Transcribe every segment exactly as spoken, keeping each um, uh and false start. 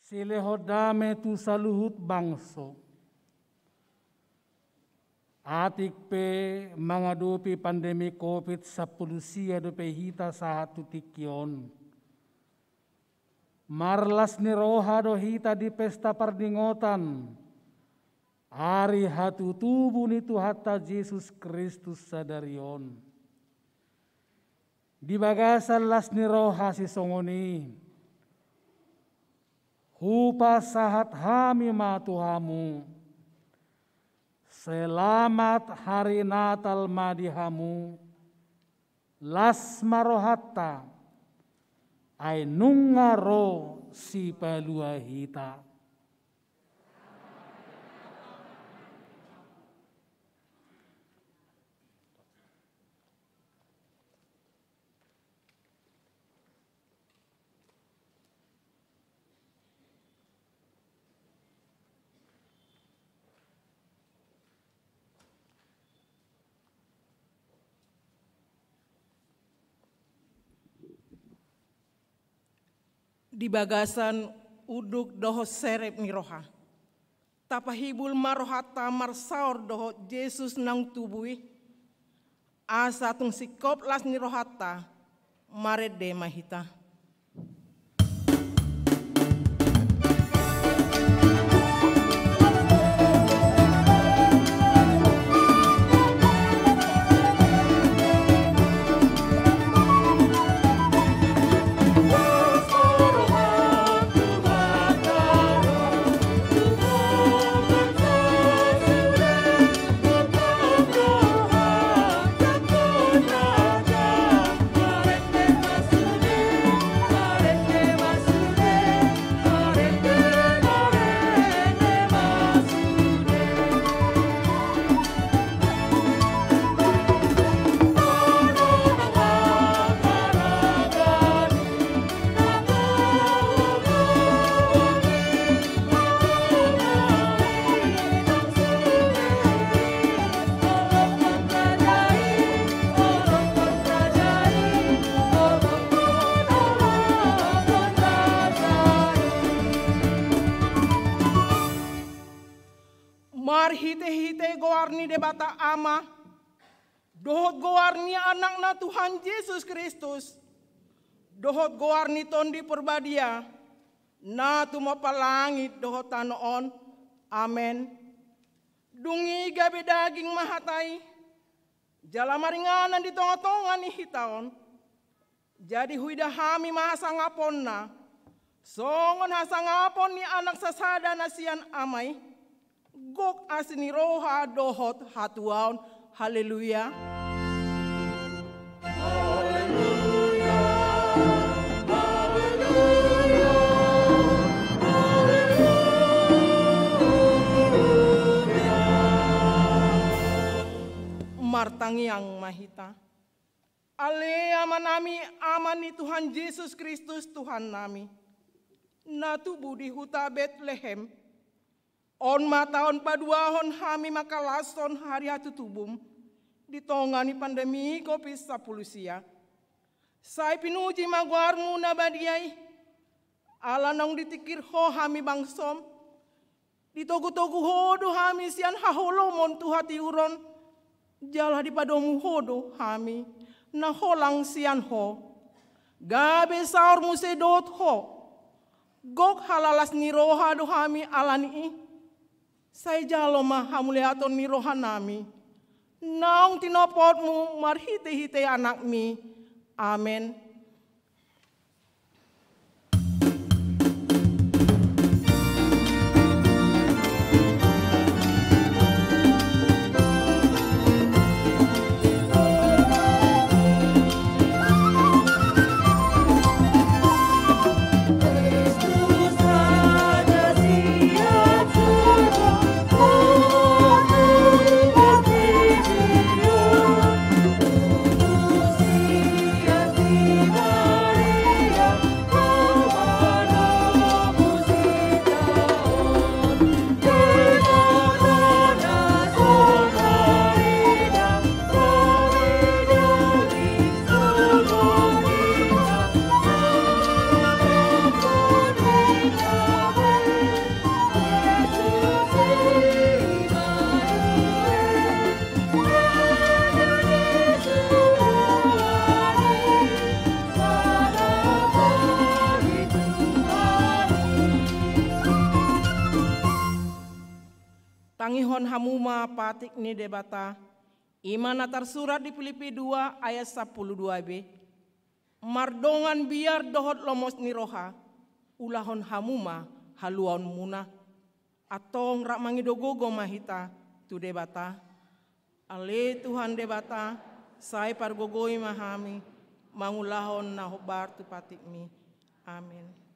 Silehon dame tu saluhut bangso. Atik pe mangadopi pandemi covid sampulu sia dope hita sahat tu tingki on. Marlas ni roha do hita di pesta pardingotan ari hatutubu ni Tuhanta Jesus Kristus sadari on. Di bagasan las ni roha sisongon i, hupasahat hami ma tu hamu. Selamat Hari Natal ma di hamu. Las ma rohanta, ai nunga ro Sipalua hita. Di bagasan unduk dohot serep ni roha, tapahibul ma rohanta marsaor dohot Jesus naung tubu i, asa tung singkop las ni rohanta. Marende ma hita. Marhitehite goar ni Debata Ama, dohot goar ni Anakna Tuhan Jesus Kristus, dohot goar ni Tondi Porbadia, na tumompa langit dohot tano on. Amen. Dung i gabe daging ma hata i, jala maringanan di tongatonga ni hita on. Jadi huida hami ma hasangaponna, songon hasangapon ni Anak sasada na sian Ama i, gok asi ni roha dohot hatuaon. Haleluya. Martangiang ma hita. Ale Amanami, Ama ni Tuhan Jesus Kristus Tuhannami, na tubu di huta Betlehem, on ma taon paduahon hami mangkalashon hari hatutubum di tonga ni pandemi covid sampulu sia. Sai pinuji ma goarmu na badia i, ala naung ditingkir Ho hami bangsom, ditogutogu Ho do hami sian haholomon tu hatiuron, jala dipadomu Ho do hami na holang sian Ho. Gabe saor muse dohot Ho, gok halalas ni roha do hami ala ni i. Sai jalo ma hamuliaton ni rohanami naung tinopotmu marhitehite Anakmi. Amen. Tangihon hamu ma patik ni Debata, i ma na tarsurat di Pilipi dua ayat sampulu dua b. Mardongan biar dohot lomos ni roha, ulahon hamu ma haluaonmuna. Antong rap mangido gogo ma hita tu Debata. Ale Tuhan Debata, sai pargogoi ma hami mangulahon na hombar tu patikmi. Amen.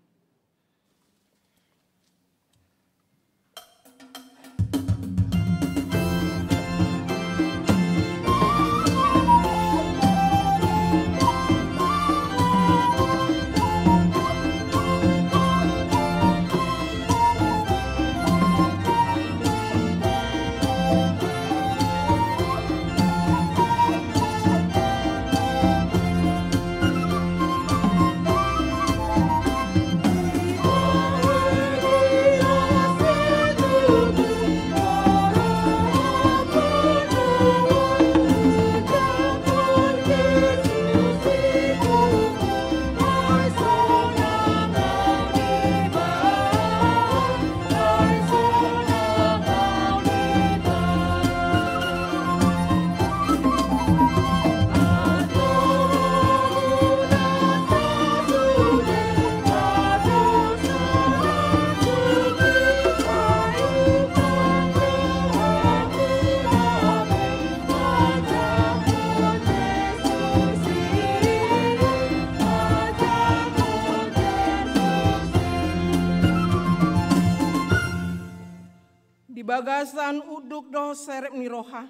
Di bagasan unduk dohot serep ni roha,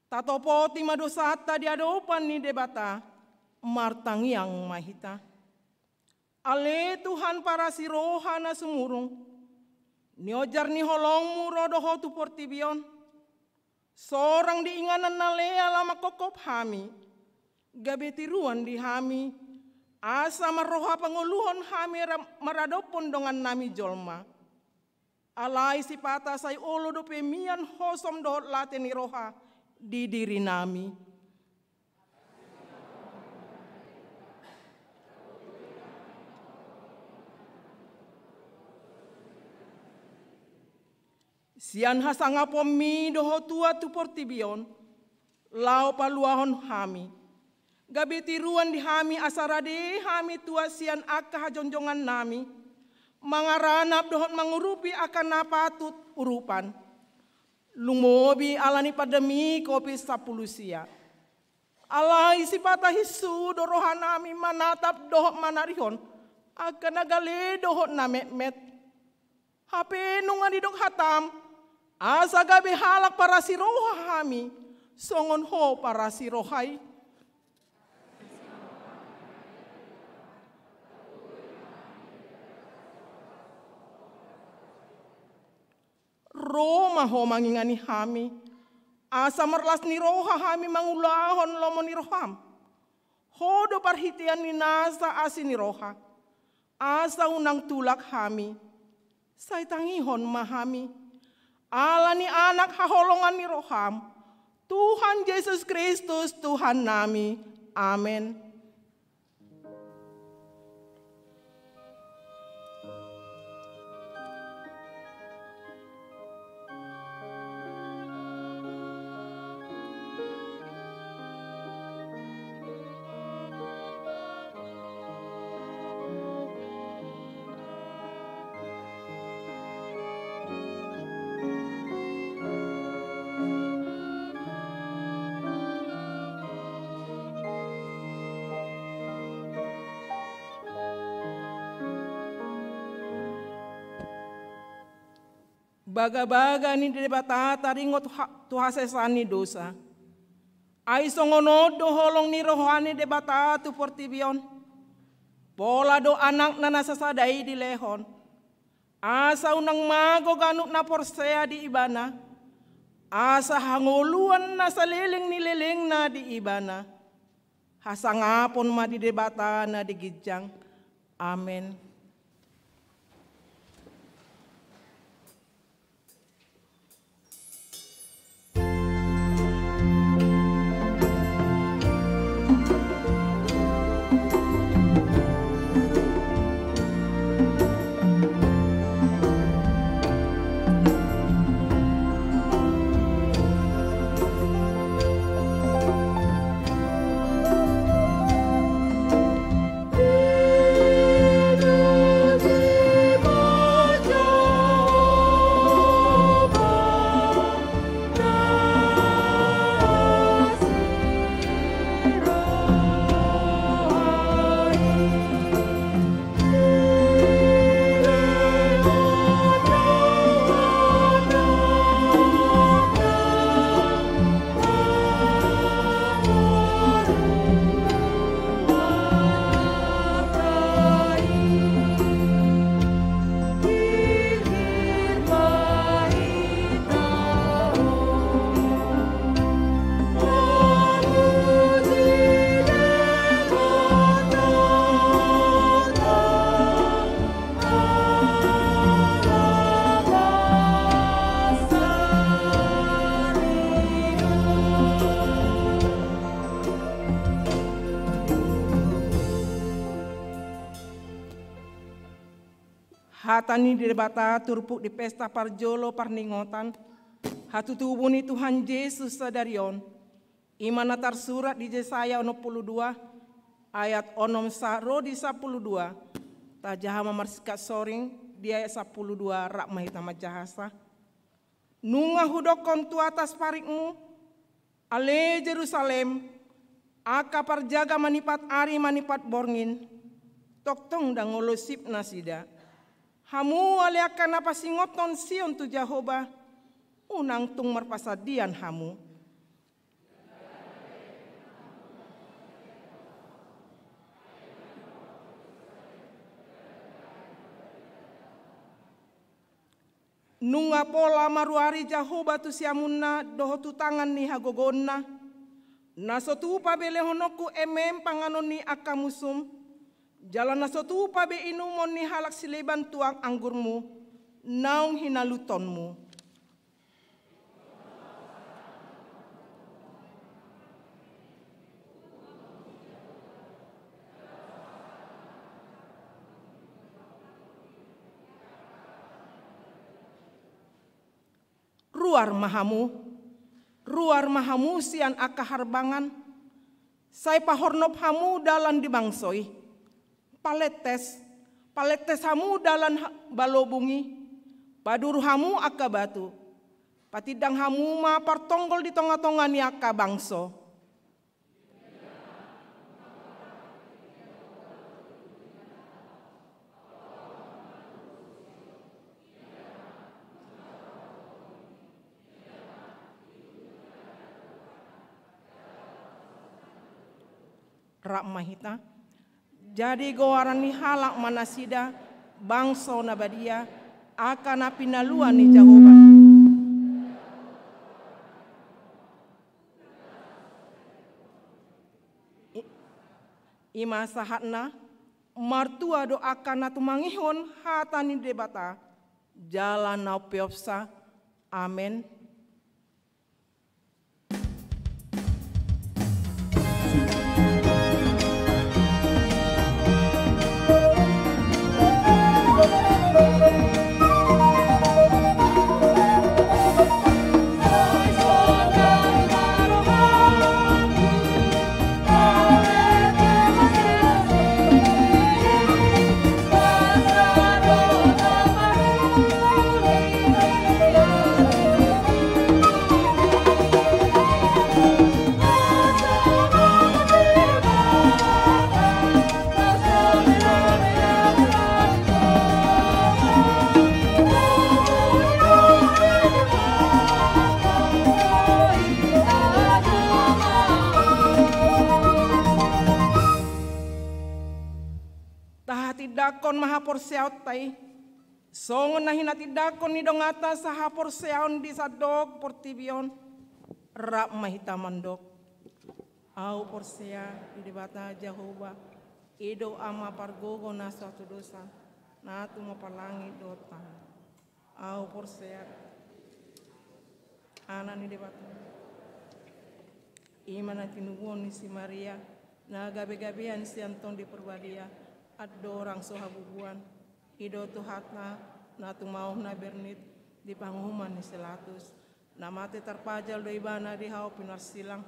tatopoti ma dosanta di adopan ni Debata, martangiang ma hita. Ale Tuhan parasi roha na sumurung, niojar ni holongmu ro do ho tu portibi on. Sorang di inganan na lea lam manghophop hami, gabe tiruan di hami, asa marroha pangoluhon hami ra-, maradophon dongannami jolma. Alai sipata sai olo dope mian hosom dohot late ni roha di dirinami. Sian hasangaponmi do ho tuat tu portibi on, laho paluahon hami. Gabe tiruan di hami asa rade hami tuat sian angka hajongjongannami, mangaranap dohot mangurupi angka na patut urupan. Lumobi ala ni pandemi covid sampulu sia. Alai sipata hinsu do rohanami manatap dohot manarihon angka na gale dohot na metmet. Hape nunga didok hatam, asa gabe halak parasi roha hami, songon ho parasi roha i. Ro ma ho mangingani hami, asa marlas ni roha hami mangulahon lomo ni roham. Ho do parhitean ni nasa asi ni roha, asa unang tulak hami. Sai tangihon ma hami, ala ni Anak haholongan ni roham, Tuhan Jesus Kristus Tuhannami. Amen. Bagabaga ni Debata taringot ha-, tu hasesaan ni dosa. Ai songon on do holong ni roha ni Debata tu portibi on. Pola do Anakna na sasada i dilehon, asa unang mago ganup na porsea di Ibana, asa hangoluan na saleleng ni lelengna di Ibana. Hasangapon ma di Debata na di ginjang. Amen. Hata ni Debata turpuk di pesta parjolo parningotan hatutubu ni Tuhan Jesus sadari on, i ma na tarsurat di Jesaya onom pulu dua ayat onom sa-, ro di sampulu dua. Tajaha ma marsingkat soring di ayat sampulu dua, rap ma hita manjahasa. Nunga hudokkon tu atas parikmu, ale Jerusalem, angka parjaga manipat ari manipat borngin, tongtong ndang olo sip nasida. Hamu ale angka na pasingothon Sion tu Jahowa, unang tung marpasandian hamu. Nunga pola maruari Jahowa tu siamunna dohot tu tangan ni hagogoonna, na so tupa be lehononku emem panganon ni angka musum, jala na so tupa be inumon ni halak sileban tuang anggurmu, naung hinalutonmu. Ruar ma hamu, ruar ma hamu sian angka harbangan, sai pahornop hamu dalan di bangso i. Palentes, palentes hamu dalan ha-, balobung i, paduru hamu angka batu, patindang hamu ma partonggol di tongatonga ni angka bangso. Rap ma hita. Jadi goaran ni halak ma nasida bangso na badia, angka na pinaluan ni Jahowa. I-, i ma sahatna, martua do angka na tumangihon hata ni Debata, jala na umpeopsa. Amen. Tahatindangkon ma haporseaonta i, songon na hinatindangkon ni donganta sahaporseaon di sandok portibi on. Rap ma hita mandok. Ahu porsea di Debata Jahowa, i do Ama pargogo na so hatudosan, na tung mamparlangit dohot tano. Ahu porsea Anak ni Debata, i ma na tinubuhon ni si Maria, na gabegabean sian Tondi Parbadia, andorang so habubuhan. I do Tuhanta, na tumaon na bernit di panguhuman ni si Latus, na mate tarpajal do Ibana di hau pinarsilang,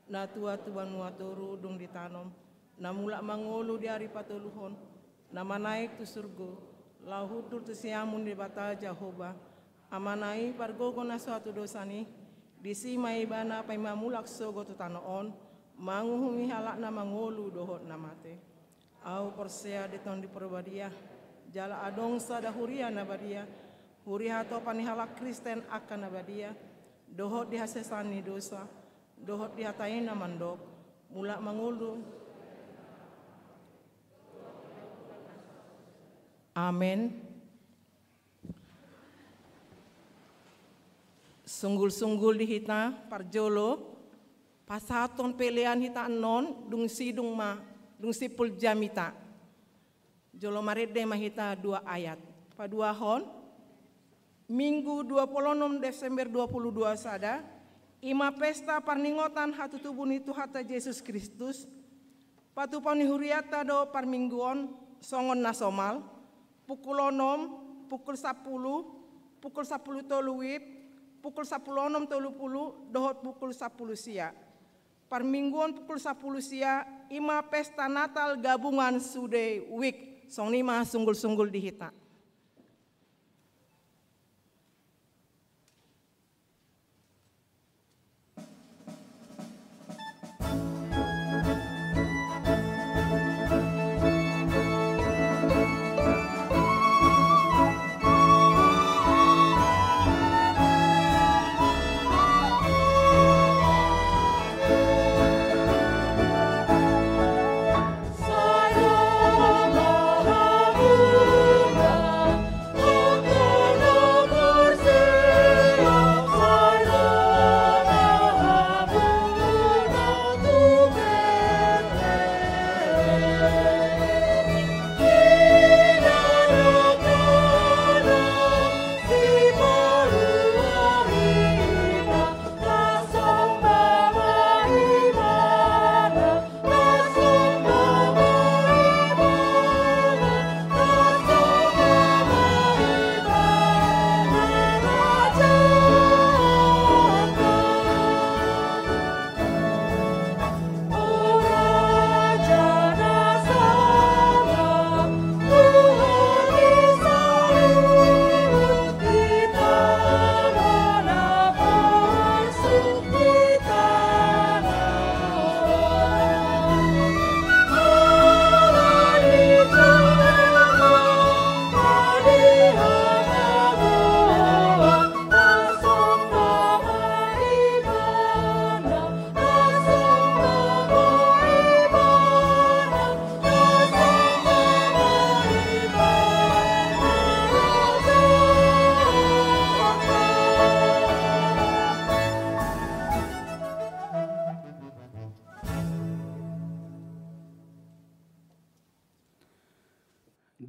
na tua tu banua toru dung ditanom, na mulak mangolu di ari patoluhon, na manaek tu surgo, laho hundul tu siamun ni Debata Jahowa, Amana i pargogo na so hatudosan i. Disi ma Ibana paima mulak sogot tu tano on, manguhumi halak na mangolu dohot na mate. Ahu porsea di Tondi Parbadia, jala adong sada huria na badia, huria hatopan ni halak Kristen angka na badia, dohot di hasesaan ni dosa, dohot di hata i na mandok, mulak mangolu. Amen. Sunggulsunggul di hita parjolo, pasahathon pelean hita annon, dung sidung ma, dung simpul jamita. Jolo marende ma hita dua ayat. Paduahon, Minggu dua pulu onom Desember dua pulu dua sada, i ma pesta parningotan hatutubu ni Tuhanta Jesus Kristus. Patupaon ni hurianta do parmingguon, songon na somal, pukul onom pukul sapuluh, pukul sapuluh tolu wib, pukul sapuluh onom tolu pulu, dohot pukul sapuluh sia. Parmingguon pukul sapuluh sia, i ma pesta Natal gabungan sude wijk. Songon i ma sunggul-sunggul di hita.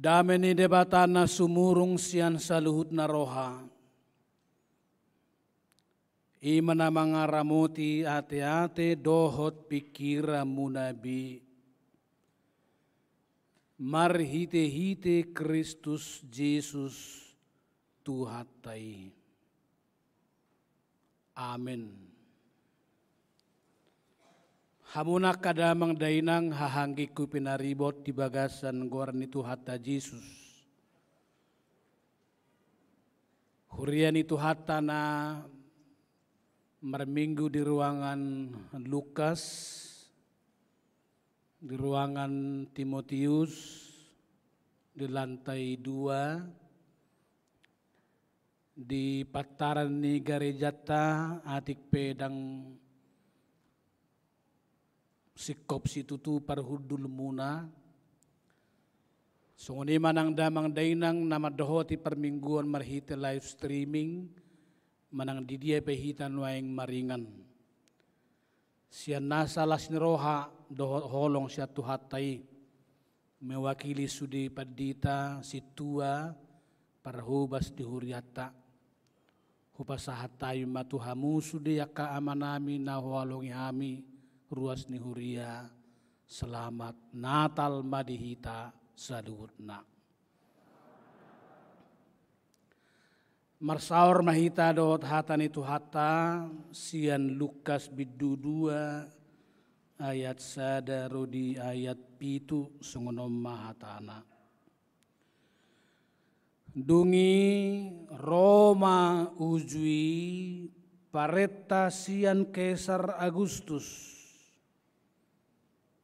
Dame ni Debata na sumurung sian saluhutna roha, i ma na mangaramoti ateate dohot pingkiranmuna be, marhitehite Kristus Jesus Tuhanta i. Amen. Hamu angka damang dainang, haha anggingku pinaribot di bagasan goar ni Tuhanta Jesus. Huria ni Tuhanta na marminggu di ruangan Lukas, di ruangan Timotius, di lantai dua, di pantaran ni garejanta, atik pe ndang singkop situtu parhundulmuna. Songon i ma nang damang dainang na mandohoti parmingguon marhite live streaming, manang di dia pe hita nuaeng maringan. Sian nasa las ni roha dohot holong sian Tuhanta i, mewakili sude pandita, sintua, parhobas di hurianta. Hupasahat hami ma tu hamu sude angka amanami na huhalongi hami, ruas ni huria, selamat Natal ma di hita saluhutna. Marsaor ma hita dohot hata ni Tuhanta sian Lukas bindu dua ayat sada ro di ayat pitu, songon on ma hatana. Dung i ro ma uju i parenta sian Kesar Agustus,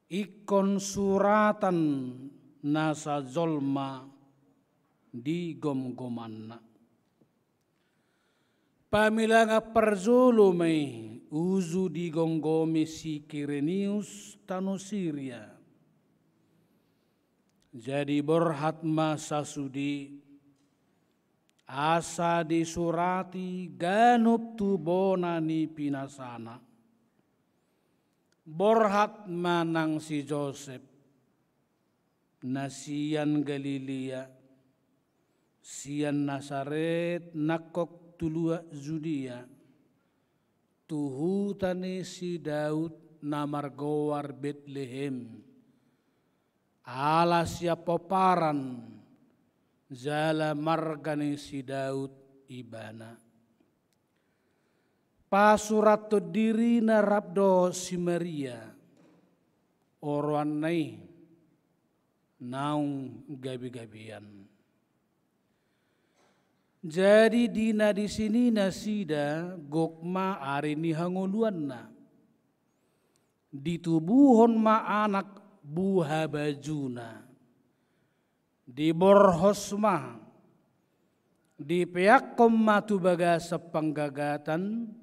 ingkon suratan nasa jolma di gomgomanna. Pamilangan parjolo ma i uju digomgomi si Kirenius tano Siria. Jadi borhat ma sasude, asa disurati ganup tu bona ni pinasana. Borhat ma nang si Josep, na sian Galilea, sian Nasaret nangkok tu luat Judea, tu huta ni si Daud na margoar Betlehem, ala sian pomparan jala marga ni si Daud ibana. Pasurathon dirina rap dohot si Maria, oroanna i naung gabegabean. Jadi di na disi ni nasida gok ma ari ni hangoluanna. Ditubuhon ma anak buhabajuna. Diborhos ma, dipeakkon ma tu bagasan panggagatan,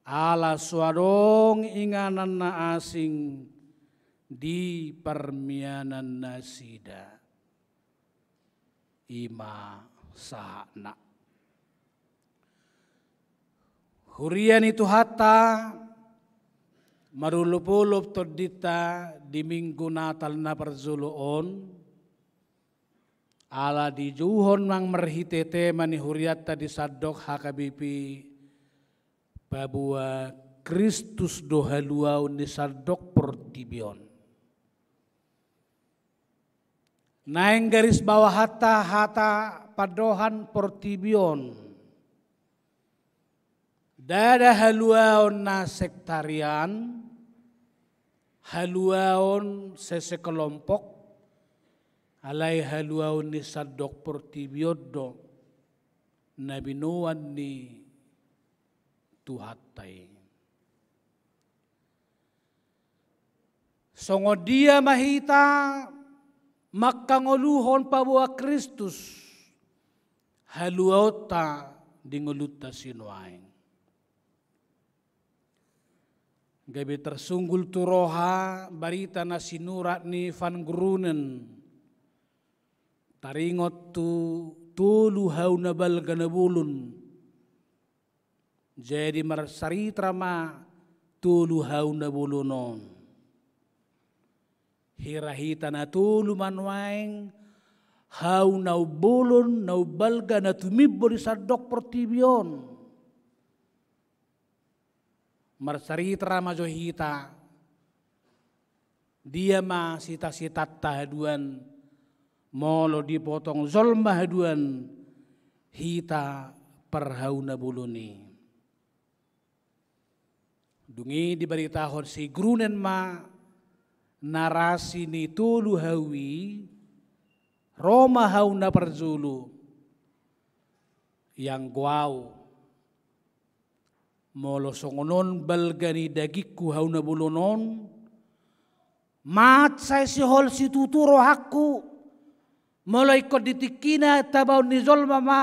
ala so adong inganan na asing di parmianan nasida. I ma sahatna. Huria ni Tuhanta, marolopolop tondinta di Minggu Natal na parjolo on, ala dijouhon nang marhite tema ni hurianta di sandok H K B P, paboa Kristus do haluaon ni sandok portibi on. Naeng garis bawahanta hata pandohan portibi on. Ndada haluaon na sektarian, haluaon sesekelompok, alai haluaon ni sandok portibi on do na binoan ni Tuhanta i. Songon dia ma hita manghangoluhon paboa Kristus haluaonta di ngolunta sinuaeng. Gabe tarsunggul tu roha barita na sinurat ni Van Groenen, taringot tu tolu hau na balga na bolon. Jadi marsarita ma tolu hau na bolon on. Hira hita na tolu ma nuaeng hau na umbolon, na umbalga, na tumimbo di sandok portibi on. Marsarita ma jo hita. Dia ma sitasitanta haduan, molo dipotong jolma haduan hita parhau na bolon i. Dung i dibaritahon si Groenen ma narasi ni tolu hau i, ro ma hau na parjolo, ianggo au. Molo songon on balga ni dagingku hau na bolon on, mansai sihol situtu rohangku, molo ingkon di tingkina tabaon ni jolma ma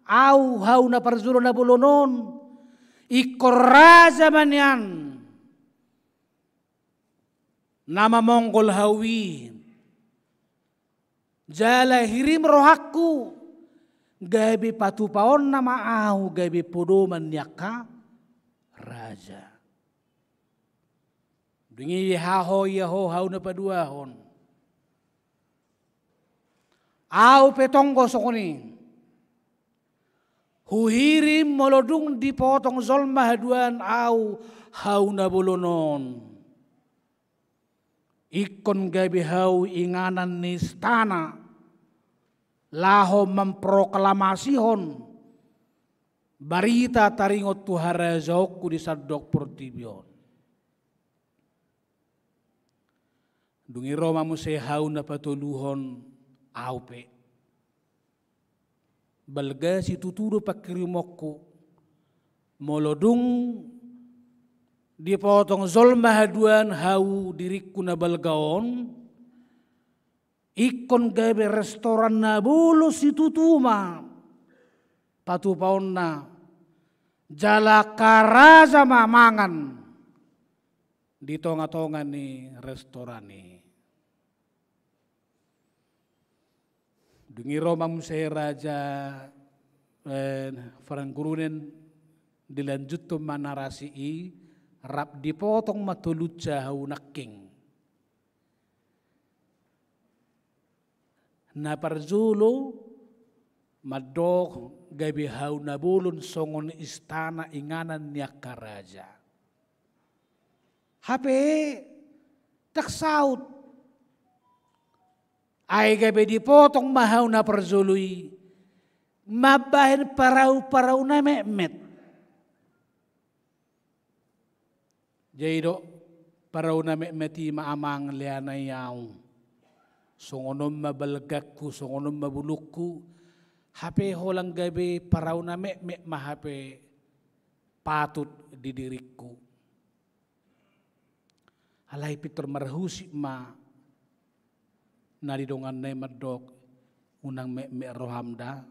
au hau na parjolo na bolon on, ingkon raja ma nian. Na mamonggol hau i, jala hirim rohangku, gabe patupaonna ma au gabe podoman ni angka raja. Dung i ia ho, ia ho hau na paduahon. Au pe tonggo songon i. Huhirim molo dung dipotong jolma haduan au hau na bolon on. Ingkon gabe hau inganan ni istana, laho mamproklamasihon barita taringot tu harajaonku di sandok portibi on. Dung i ro ma muse hau na patoluhon, au pe. Balga situtu do panghirimonku. Molo dung dipotong jolma haduan hau diringku na balga on, ingkon gabe restoran na bolon situtu ma patupaonna, jala angka raja ma mangan di tongatonga ni restoran i. Dung i ro ma muse raja, eh, Van Groenen, dilanjuthon ma narasi i, rap dipotong ma tolunsa hau nangkin. Na parjolo mandok gabe hau na bolon songon istana inganan ni angka raja. Hape ndang saut. Ai gabe dipotong ma hau na parjolo i mambahen parau-parau na metmet. Jadi didok parau na metmet i ma amang leanai au. Songon on ma balgangku, songon on ma bulungku, hape holan gabe parau na metmet ma hape patut di diringku. Alai pintor marhusip ma na di donganna i mandok, unang metmet roham da.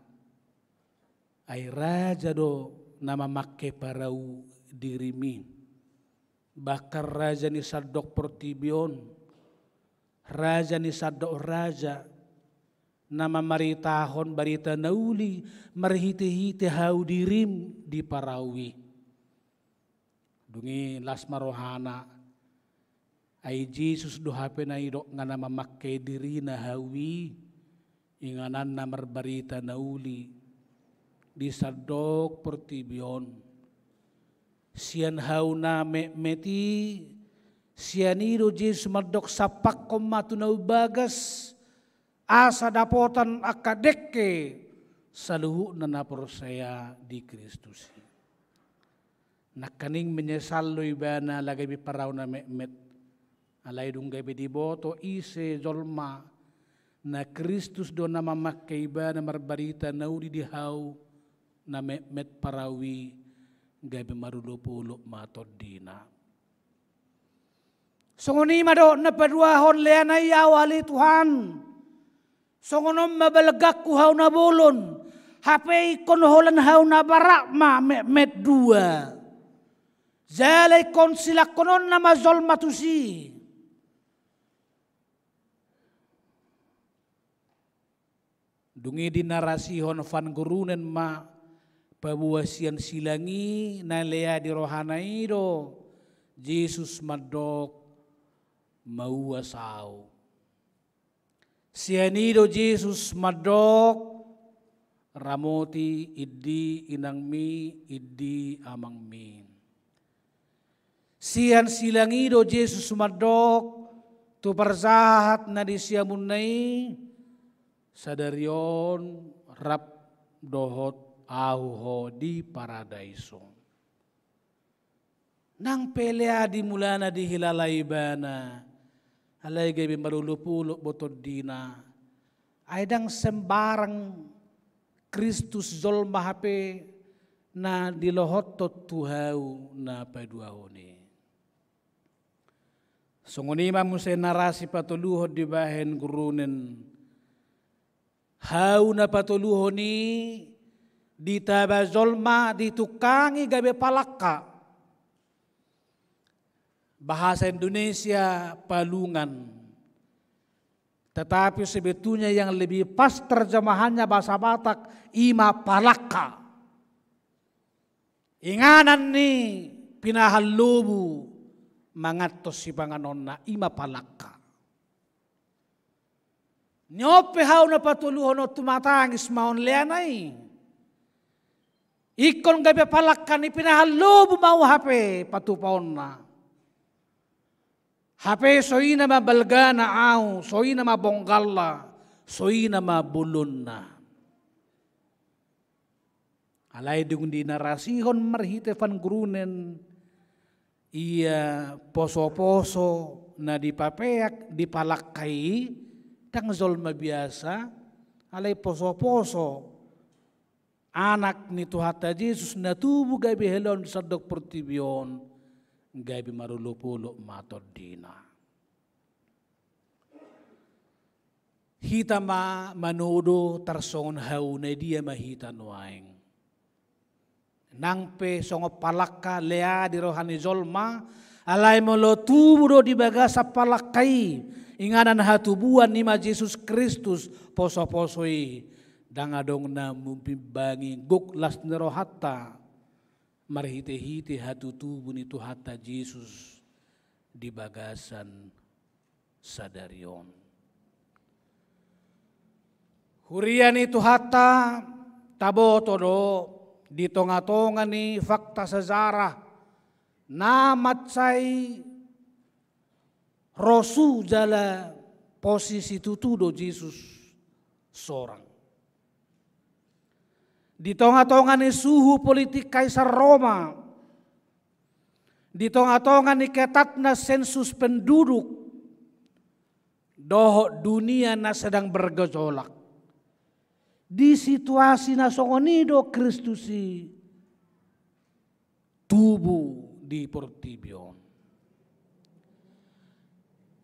Ai raja do na mamangke parau dirim i. Bahkan raja ni sandok portibi on, raja ni sandok raja, na mamaritahon barita na uli marhite-hite hau dirim di parau i. Dung i las ma rohana, ai Jesus do hape na didok nga na mamangke dirina hau i, inganan na marbarita na uli di sandok portibi on. Sian hau na metmet i, sian i do Jesus mandok sampakhon ma tu na umbagas, asa dapotan angka dengke saluhutna na porsea di Kristus i. Nangkaning menyesal do ibana ala gabe parau na metmet. Alai dung gabe diboto ise jolma na Kristus do na mamangke ibana marbarita na uli di hau na metmet parau i, gabe marolop-olop ma tondina. Songon i ma dohot na paduahon leanai au ale Tuhan. Songon on ma balgangku hau na bolon. Hape ingkon holan hau na barak ma metmet dua. Jala ingkon silangkononna ma jolma tusi. Dung i dinarasihon Van Groenen ma paboa sian silang i na lea di rohana i do Jesus mandok mauas au. Sian i do Jesus mandok ramoti indi inangmi indi amangmi. Sian silang i do Jesus mandok tu parjahat na di siamunna i, sadari on rap dohot ahu ho di paradaiso. Nang pe lea di mulana dihilala ibana, alai gabe marolop-olop do tondina. Ai ndang sembarang Kristus jolma hape na dilohothon tu hau na paduahon i. Songon i ma muse narasi patoluhon dibahen Groenen. Hau na patoluhon i ditaba jolma ditungkangi gabe palangka. Bahasa Indonesia palungan. Tetapi sebetulnya yang lebih pas terjemahannya bahasa Batak, i ma palangka. Inganan ni pinahan lobu mangantos sipanganonna, i ma palangka. Nion pe hau na patoluhon on tumatangis ma on leanai. Ingkon gabe palangka ni pinahan lobu ma au hape patupaonna. Hape songon i ma balgana au, songon i ma bonggalna, songon i ma bolonna. Alai dung dinarasihon marhite Van Groenen, ia poso-poso na dipapeak di palangka i, ndang jolma biasa, alai poso-poso anak ni Tuhanta Jesus na tubu gabe helaon di sandok portibi on, gabe marolop-olop ma tondina. Hita ma manodo tarsongon hau na dia ma hita nuaeng. Nang pe songon palangka lea di roha ni jolma, alai molo tubu do di bagasan palangka i inganan hatubuan i ma Jesus Kristus, poso-poso i ndang adong na mambimbangi gok las ni rohanta marhite-hite hatutubu ni Tuhanta Jesus di bagasan sadari on. Huria ni Tuhanta, taboto do di tonga-tonga ni fakta sejarah na mansai rosu jala Posisi tutu do Jesus sorang. Di tonga-tonga ni suhu politik Kaisar Roma, di tonga-tonga ni ketatna sensus penduduk, dohot dunia na sedang bergejolak, di situasi na songon i do Kristus i tubu di portibi on.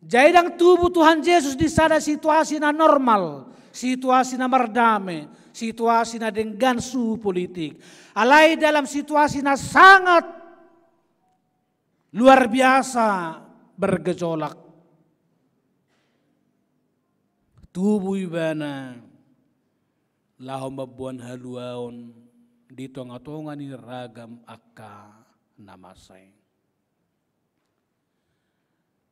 Jadi ndang tubu Tuhan Jesus di sada situasi na normal, situasi na mardame, situasi na denggan suhu politik. Alai dalam situasi na sangat luar biasa bergejolak, tubu ibana laho mamboan haluaon di tonga-tonga ni ragam angka na masa i.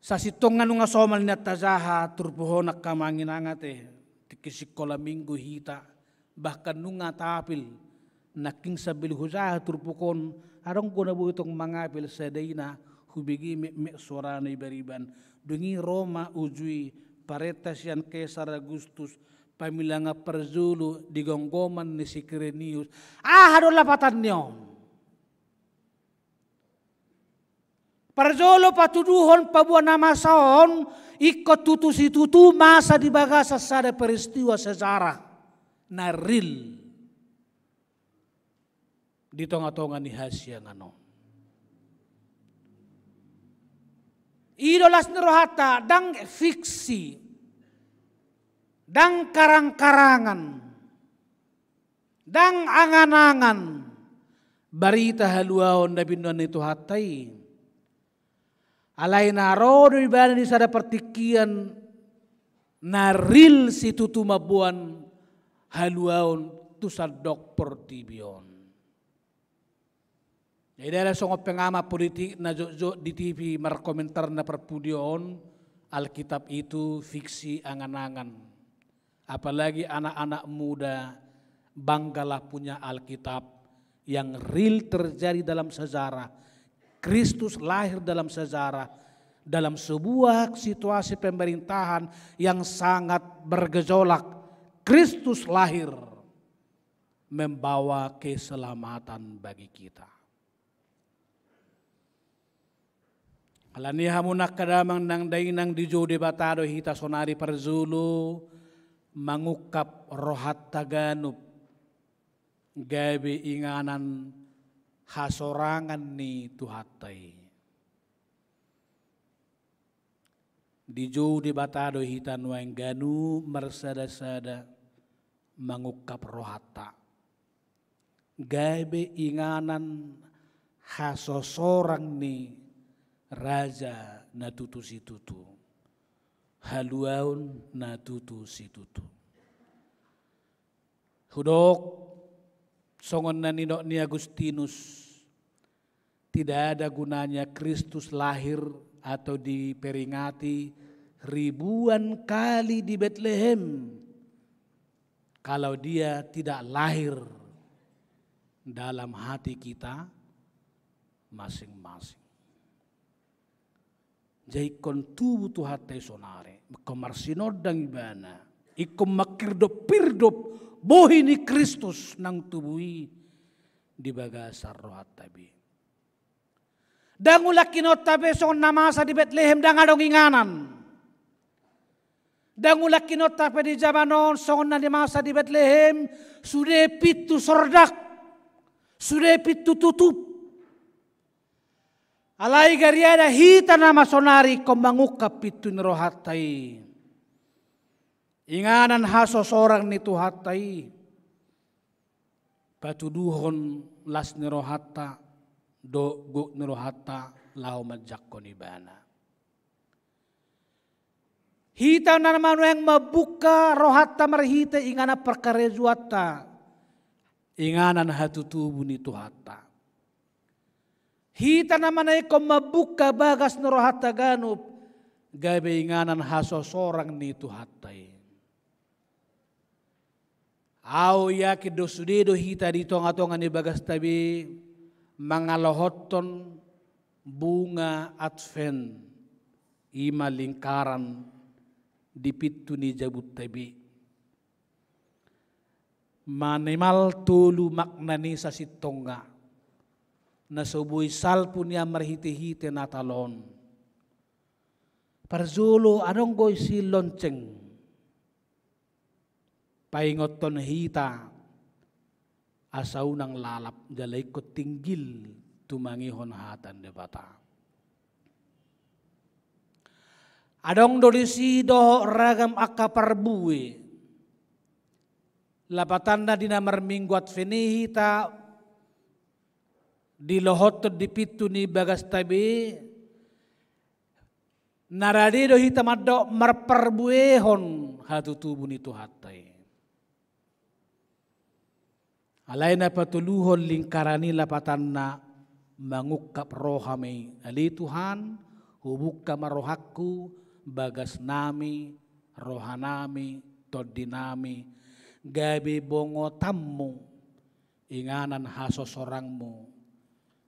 Sasintongna nunga somal nian tajaha turpuk on angka amang inang ate, tingki sikola minggu hita, bahkan nunga taapil, nangkin sambil hujaha turpuk on, adong do na boi tong mangapil sada ina, hubege metmet suarana ibariban, dung i ro ma uju i parenta sian Kesar Agustus, pamilangan parjolo di gomgoman ni si Kirenius. Aha do lapatan ni on? Parjolo patuduhon paboa na masa on, ingkon tutu situtu masa di bagasan sada peristiwa sejarah na real di tonga-tonga ni hasiangan on. I do las ni rohanta, ndang fiksi, ndang karang-karangan, ndang angan-angan barita haluaon na binoan ni Tuhanta i. Alai na ro do ibana di sada partingkian na real situtu mamboan haluaon tu sandok portibi on. Jadi, ada songon pengamat politik na jotjot di T V markomentar na parpudi on, Alkitab itu fiksi angan-angan. Apalagi anak-anak muda, banggalah punya Alkitab yang real terjadi dalam sejarah. Kristus lahir dalam sejarah, dalam sebuah situasi pemerintahan yang sangat bergejolak. Kristus lahir membawa keselamatan bagi kita. Alani i hamu angka damang nang dainang, dijou Debata do hita sonari parjolo mangungkap rohanta ganup gabe inganan hasorangan ni Tuhanta i. Dijou Debata do hita nuaeng ganup marsada-sada mangungkap rohanta gabe inganan hasosorang ni Raja na tutu situtu, haluaon na tutu situtu. Hudok songon na nidok ni Agustinus, tidak ada gunanya Kristus lahir atau diperingati ribuan kali di Betlehem kalau Dia tidak lahir dalam hati kita masing-masing. Jadi ingkon tubu Tuhanta i sonari, ingkon marsinondang ibana, ingkon manghirdop-hirdop bohi ni Kristus naung tubu i di bagasan rohanta be. Ndang ulakhononta be songon na masa di Betlehem ndang adong inganan. Ndang ulakhononta pe di jaman on songon na di masa di Betlehem, sude pintu sordak, sude pintu tutup. Alai gariada hita nama sonari ingkon mangungkap pintu ni rohanta i, inganan hasosorang ni Tuhanta i, patuduhon las ni rohanta dohot gok ni rohanta laho manjangkon ibana. Hita nama nuaeng mambuka rohanta marhite inganan parkarejoanta, inganan hatutubu ni Tuhanta. Hita nama na ingkon mambuka bagas ni rohanta ganup gabe inganan hasosorang ni Tuhanta i. Au yakin do sude do hita di tonga-tonga ni bagasta be mangalahothon bunga Advent, i ma lingkaran di pintu ni jabunta be. Minimal tolu makna ni sasintongna na so boi salpu nian marhite-hite Natal on. Parjolo adong do i si lonceng paingothon hita asa unang lalap jala ingkon tinggil tumangihon hata ni Debata. Adong do disi dohot ragam angka parbue. Lapatanna di na marminggu Advent i hita dilohothon di pintu ni bagasta be, na rade do hita mandok marparbuehon hatutubu ni Tuhanta i. Alai na patoluhon lingkaran i lapatanna mangungkap roha ma i. Ale Tuhan, hubuka ma rohangku, bagasnami, rohanami, tondinami, gabe bongotanmu, inganan hasosorangmu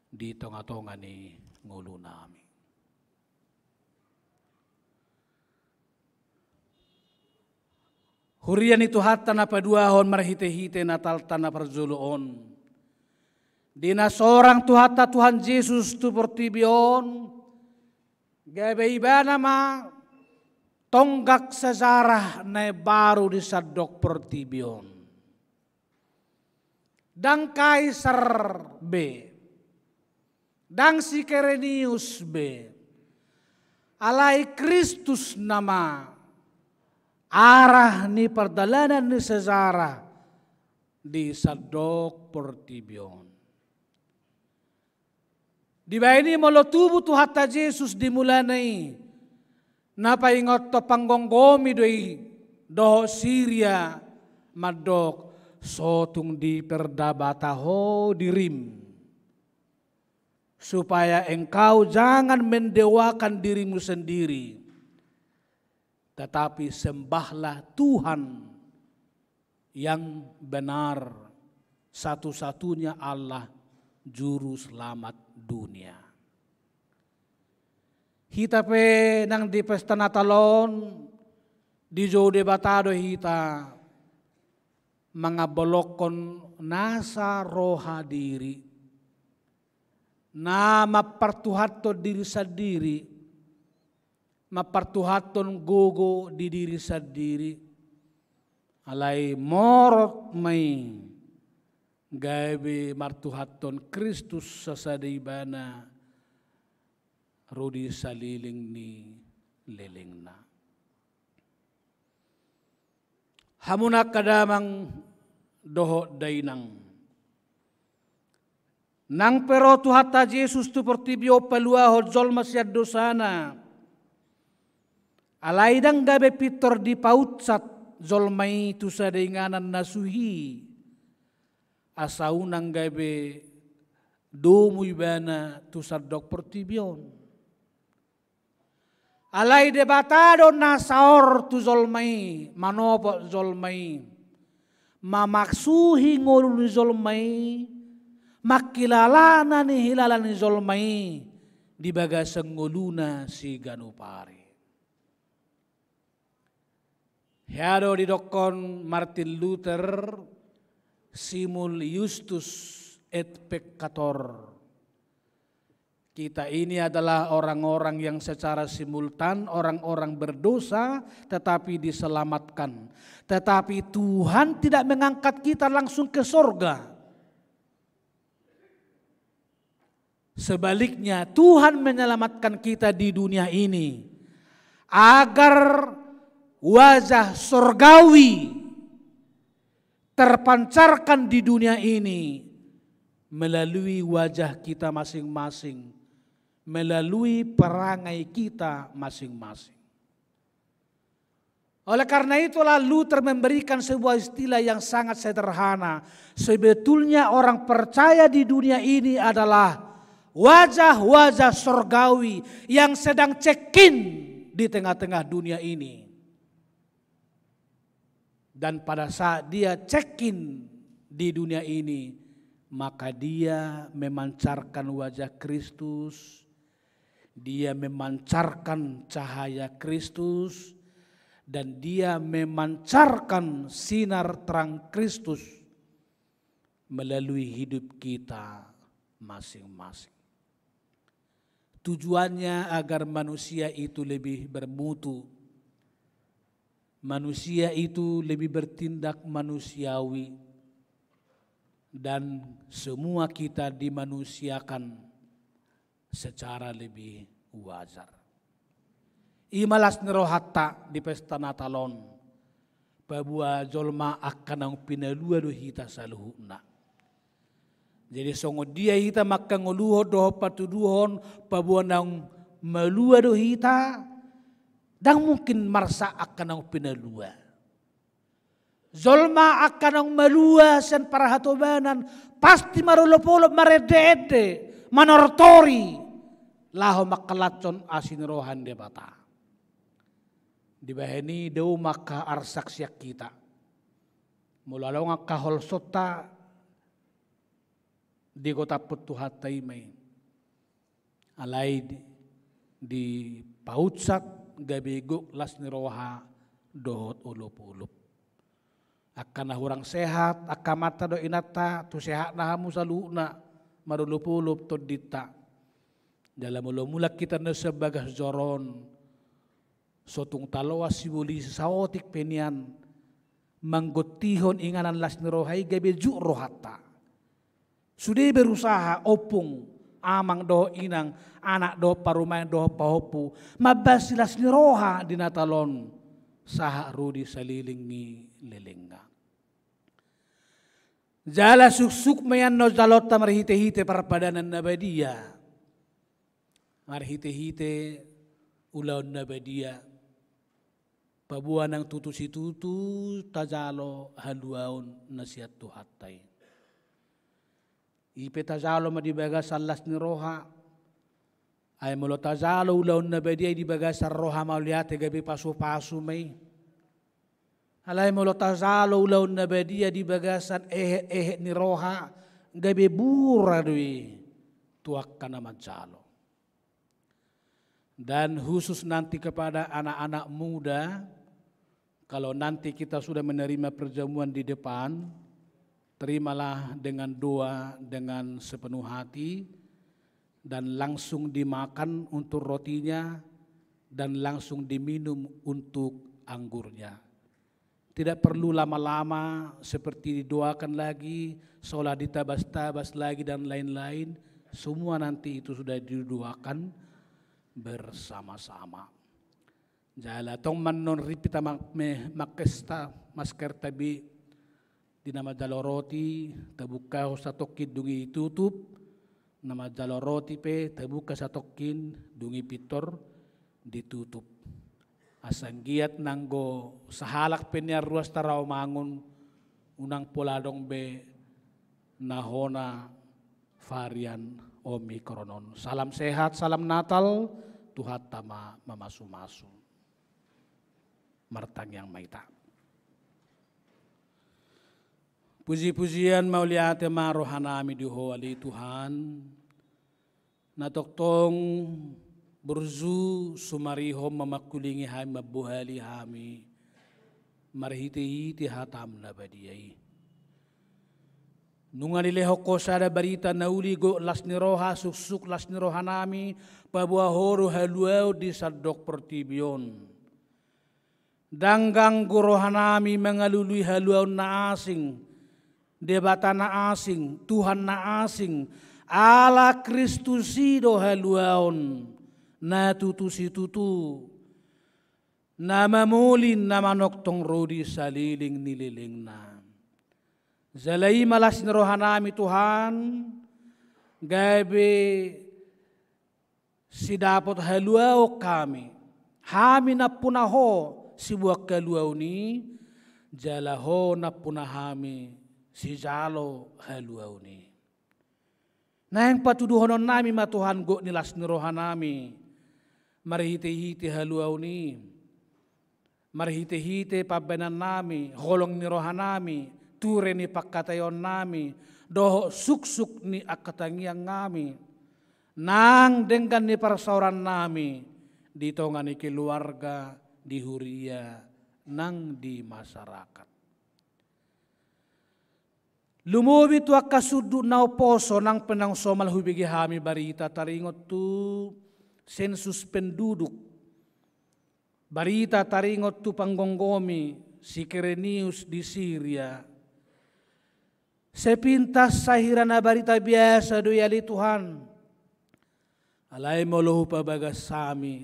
di tonga-tonga ni ngolunami. Huria ni Tuhanta na paduahon marhite-hite Natalta na parjolo on. Di na sorang Tuhanta Tuhan Jesus tu portibi on, gabe Ibana ma tonggak sejarah na imbaru di sandok portibi on. Ndang Kaisar be, ndang si Kirenius be, alai Kristus nama arah ni pardalanan ni sejarah di sandok portibi on. Dibaen i molo tubu Tuhanta Jesus di mulana i, na paingothon panggomgomi do i dohot Siria mandok, so tung diperdebata ho dirim, supaya engkau jangan mendewakan dirimu sendiri, tetapi sembahlah Tuhan yang benar, satu-satunya Allah, Juru Selamat dunia. Hita pe nang di pesta Natal on, dijou Debata do hita mangambolongkon nasa roha diri, na mampartuhathon diri sandiri, mampartuhathon gogo di diri sandiri, alai morot ma i gabe martuhathon Kristus sasada Ibana ro di saleleng ni lelengna. Hamu angka damang dohot dainang, nang pe ro Tuhanta Jesus tu portibi on paluahon jolma sian dosana, alai ndang gabe pintor dipaunsat jolma i tu sada inganan na suhi, asa unang gabe domu Ibana tu sandok portibi on. Alai Debata do na saor tu jolma i, manopot jolma i, mamaksuhi ngolu ni jolma i, mangkilala na nihilala ni jolma i di bagasan ngoluna siganup ari. Hea do didokkon Martin Luther, simul iustus et peccator. Kita ini adalah orang-orang yang secara simultan orang-orang berdosa, tetapi diselamatkan. Tetapi Tuhan tidak mengangkat kita langsung ke sorga. Sebaliknya, Tuhan menyelamatkan kita di dunia ini agar wajah sorgawi terpancarkan di dunia ini melalui wajah kita masing-masing, melalui perangai kita masing-masing. Oleh karena itulah Luther memberikan sebuah istilah yang sangat sederhana. Sebetulnya orang percaya di dunia ini adalah wajah-wajah sorgawi yang sedang check-in di tengah-tengah dunia ini. Dan pada saat dia check-in di dunia ini, maka dia memancarkan wajah Kristus, dia memancarkan cahaya Kristus, dan Dia memancarkan sinar terang Kristus melalui hidup kita masing-masing. Tujuannya agar manusia itu lebih bermutu, manusia itu lebih bertindak manusiawi, dan semua kita dimanusiakan secara lebih wajar. I ma las ni rohanta di pesta Natal on, paboa jolma angka naung pinalua do hita saluhutna. Jadi songon dia hita mangkangoluhon dohot patuduhon paboa naung malua do hita, ndang mungkin marsak angka naung pinalua. Jolma angka naung malua sian parhatobanan pasti marolopolop, marende-ende, manortori laho mangkalakhon asi ni roha ni Debata. Dibahen i dao ma angka arsak sian hita. Molo adong angka holsonta, digotapkon Tuhanta i ma i. Alai di, dipaunsat gabe gok las ni roha dohot olopolop. Angka na hurang sehat, angka amanta dohot inanta, tu sehatna hamu saluhutna, marolopolop tondinta. Jala molo mulak hita na sian bagas joro on, so tung taloas sibolis saotik pe nian manggontihon inganan las ni roha i gabe juk rohanta. Sude berusaha ompung, amang dohot inang, anak dohot parumaen dohot pahompu, mambahen las ni roha di Natal on sahat ro di saleleng ni lelengna. Jala suksuk ma i annon jaloonta marhitehite parpadanan na badia, marhitehite ulaon na badia, paboa nang tutu situtu tajalo haluaon na sian Tuhanta i. I pe tajalo ma di bagasan las ni roha. Ai molo tajalo ulaon na badia i di bagasan roha mauliate, gabe pasupasu ma i. Alai molo tajalo ulaon na badia di bagasan ehet-ehet ni roha, gabe bura do i tu angka na manjalo. Dan khusus nanti kepada anak-anak muda, kalau nanti kita sudah menerima perjamuan di depan, terimalah dengan doa, dengan sepenuh hati, dan langsung dimakan untuk rotinya, dan langsung diminum untuk anggurnya. Tidak perlu lama-lama seperti didoakan lagi, seolah ditabas-tabas lagi dan lain-lain. Semua nanti itu sudah didoakan bersama-sama. Jala tong ma annon rimpi ta ma-, me-, mangkesta, maskerta be di na manjalo roti, tabuka satongkin dung i ditutup, na manjalo roti pe tabuka satongkin dung i pintor ditutup. Asa anggiat nanggo sahalak pe nian ruas taraomangun, unang pola adong be na hona varian Omikron on. Salam sehat, salam Natal, Tuhanta ma mamasumasu. Martangiang ma hita. Puji-pujian mauliate ma rohanami di Ho ale Tuhan, na tongtong burju sumarihon mamangkulingi hami, mambohali hami marhite-hite hataM na badia i. Nunga dilehon Ho sada barita na uli, gok las ni roha, suksuk las ni rohanami, paboa Ho do haluaon di sandok portibi on. Ndang ganggu rohanami mangalului haluaon na asing, debata na asing, Tuhan na asing, ala Kristus i do haluaon na tutu situtu, na mamoli, na manongtong ro di saleleng ni lelengna. Jala i ma las ni rohanami Tuhan, gabe sidapot haluaon hami, hami nampuna Ho siboan haluaon i, jala Ho nampuna hami sijalo haluaon i. Naeng patuduhononnami ma Tuhan gok ni las ni rohanami, marhite-hite haluaon i, marhite-hite pambahenannami, holong ni rohanami, ture ni pangkataionnami, dohot suksuk ni angka tangiangnami, nang denggan ni parsaorannami, di tonga ni keluarga, di huria, nang di masyarakat. Lumobi tu angka sundut na umposo nang pe naung somal hubege hami barita taringot tu sensus penduduk, barita taringot tu panggomgomi si Kirenius di Siria. Sepintas sahira na barita biasa do i ale Tuhan. Alai molo hupabagas hami,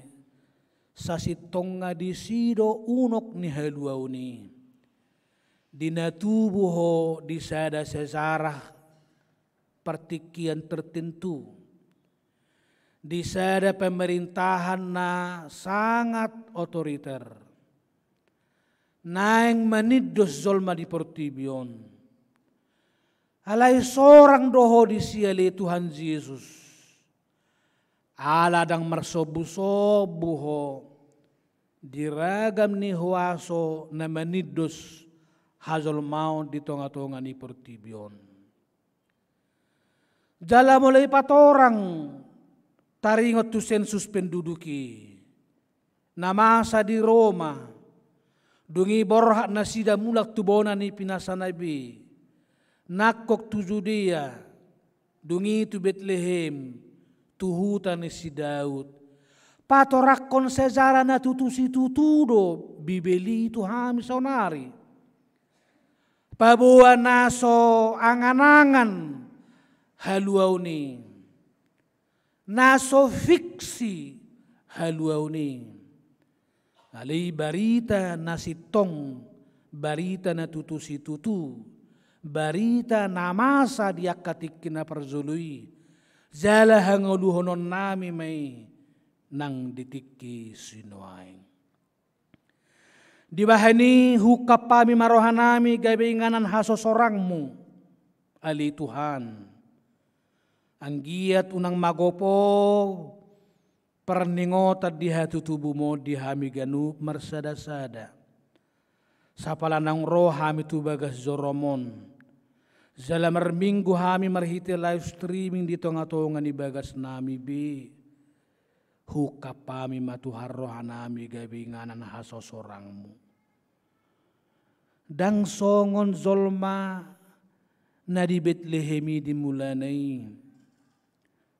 sasintongna disi do unok ni haluaon i. Di na tubu ho di sada sejarah partingkian tertentu, di sada pemerintahan na sangat otoriter, naeng manindos jolma di portibi on. Alai sorang do ho disi ale Tuhan Jesus. Ala ndang marsombu-sombu ho di ragam ni huaso na manindos hajolmaon di tonga-tonga ni portibi on. Jala molo ipatorang taringot tu sensus penduduk i, na masa di Roma, dung i borhat nasida mulak tu bona ni pinasana be, nangkok tu Judea, dung i tu Betlehem, tu huta ni si Daud. Patorangkon sejarah na tutu situtu do Bibel i tu hami saonari. Paboa na so angan-angan haluaon i, na so fiksi haluaon i. Alai barita na sintong, barita na tutu situtu, barita na masa di angka tingki na parjolo i, jala hangoluhononnami ma i nang di tingki sinuaeng. Dibahen i huungkap hami ma rohanami gabe inganan hasosorangmu, ale Tuhan. Anggiat unang magopo parningotan di hatutubum on di hami ganup marsada-sada. Sapala naung ro hami tu bagas jorom on, jala marminggu hami marhite live streaming di tonga-tonga ni bagasnami be, huungkap hami ma Tuhan rohanami gabe inganan hasosorangmu. Ndang songon jolma na di Betlehem i di mulana i,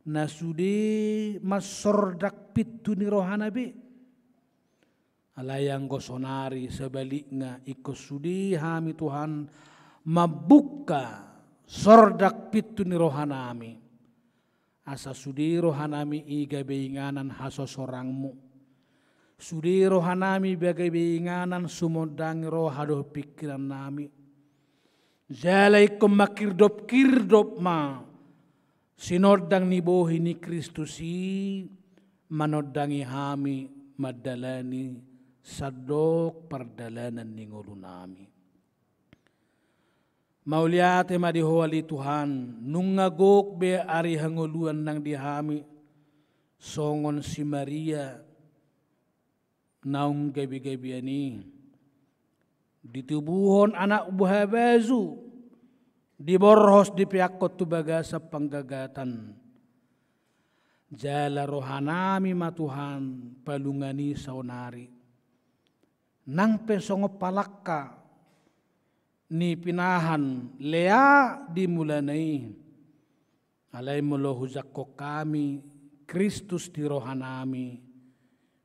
na sude mansordang pintu ni rohana be. Alai anggo sonari sabalikna, ingkon sude hami Tuhan mambuka sordang pintu ni rohanami. Asa sude rohanami i gabe inganan hasosorangmu. Sude rohanami be gabe inganan sumondangi roha dohot pingkirannami. Jala ingkon mangkirdop-kirdop ma sinondang ni bohi ni Kristus i manondangi hami mandalani sandok pardalanan ni ngolunami. Mauliate ma di Ho ale Tuhan, nunga gok be ari hangoluan nang di hami, songon si Maria naung gabe-gabean i. Ditubuhon anak buha baju, diborhos dipeakkon tu bagasan panggagatan. Jala rohanami ma Tuhan palungan i saonari. Nang pe songon palangka ni pinahan Lea di mulana i. Alai molo hujangkon hami Kristus di rohanami,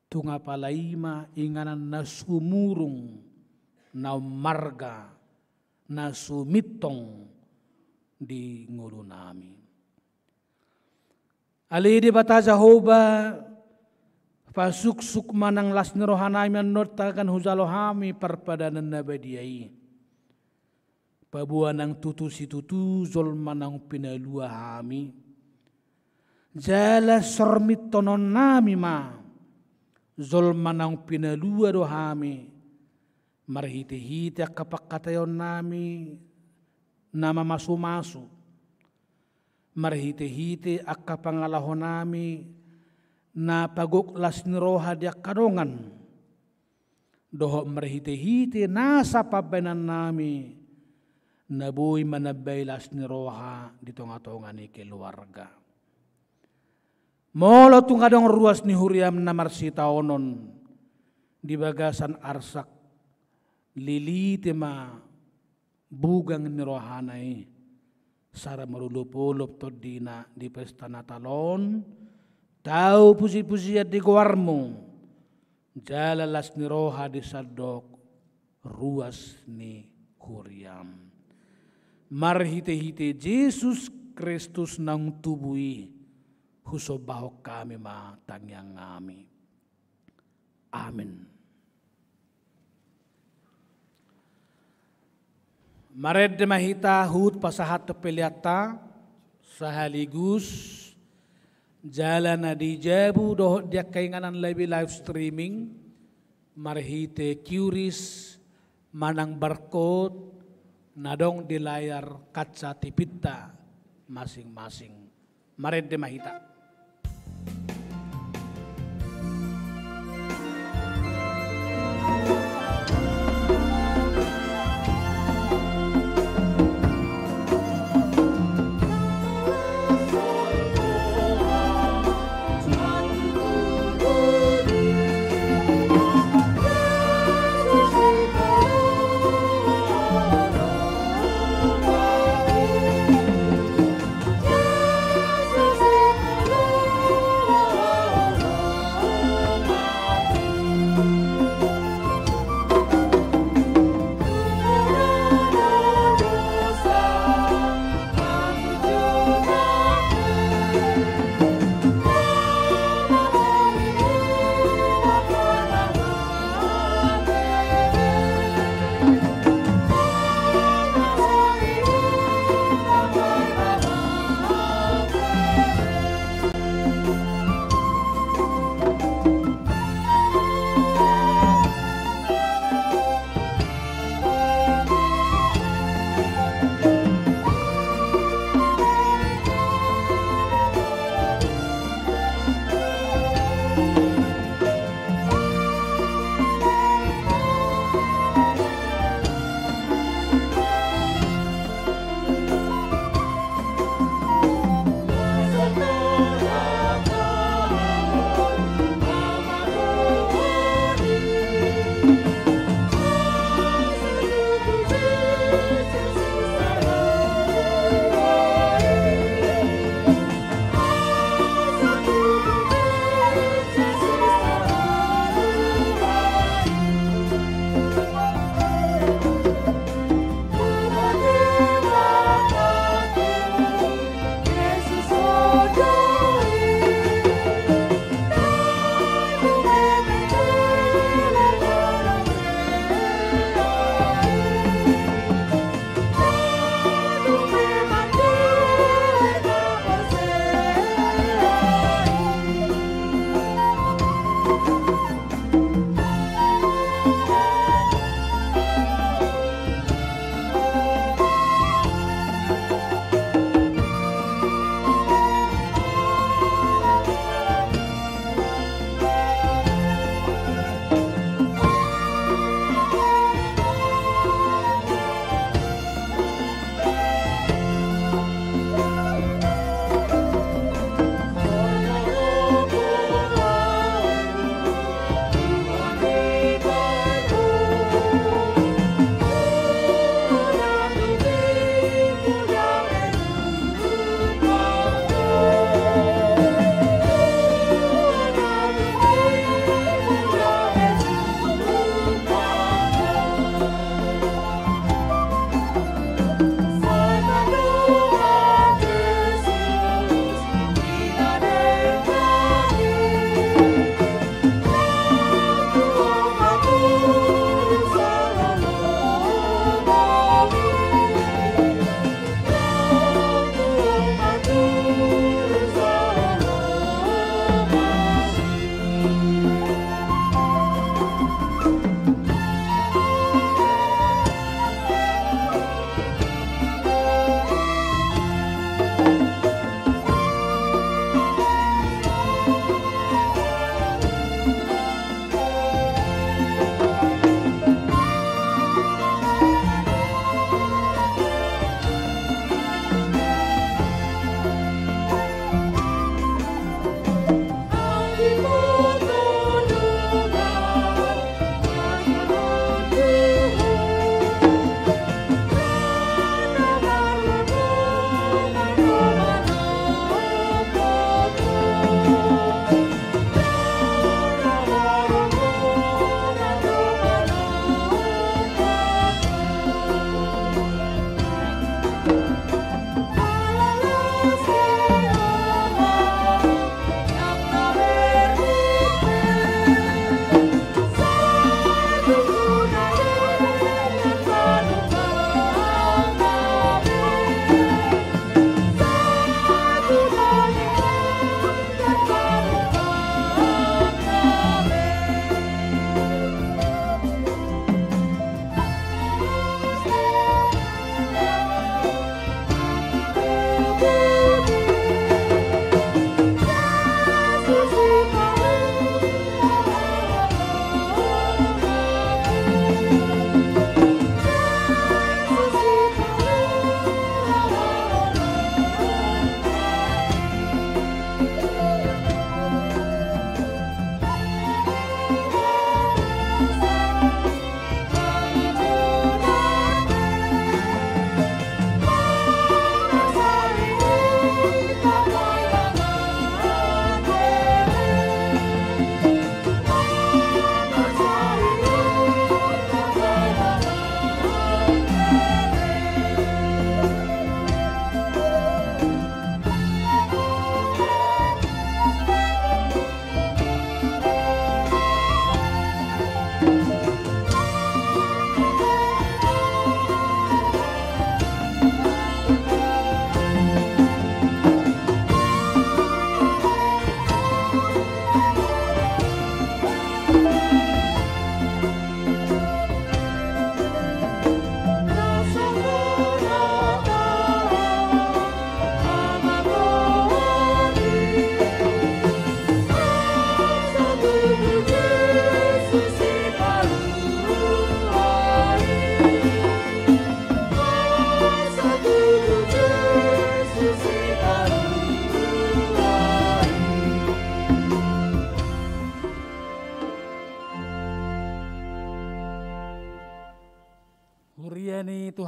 tung apala i ma inganan na sumurung, na ummarga, na sumintong di ngolunami. Ale Debata Jahowa, pasuksuk ma nang las ni rohanami annon tagan hujalo hami parpadanan na badia i. Paboa nang tutu situtu jolma naung pinalua hami. Jala sormintononnami ma jolma naung pinalua do hami. Marhite-hite angka pangkataionnami na mamasu-masu. Marhite-hite angka pangalahonami na pagok las ni roha di angka dongan. Dohot marhite-hite nasa pambahenannami na boi manambai las ni roha di tonga-tonga ni keluarga. Molo tung adong ruas ni huriam na marsitaonon di bagasan arsak Liliti ma bugang ni rohana i, sara marolopolop tondina di pesta Natal on, tau pujipujian di goarmu, jala las ni roha di sandok ruas ni huriam. Marhitehite Jesus Kristus naung tubu i, husombahon hami ma tangiangnami. Amen. Marende ma hita huhut pasahathon peleanta, sahaligus jala na di jabu dohot di angka inganan, live, live streaming, marhite QRIS manang barcode na adong di layar kaca TVta masing-masing. Marende ma hita.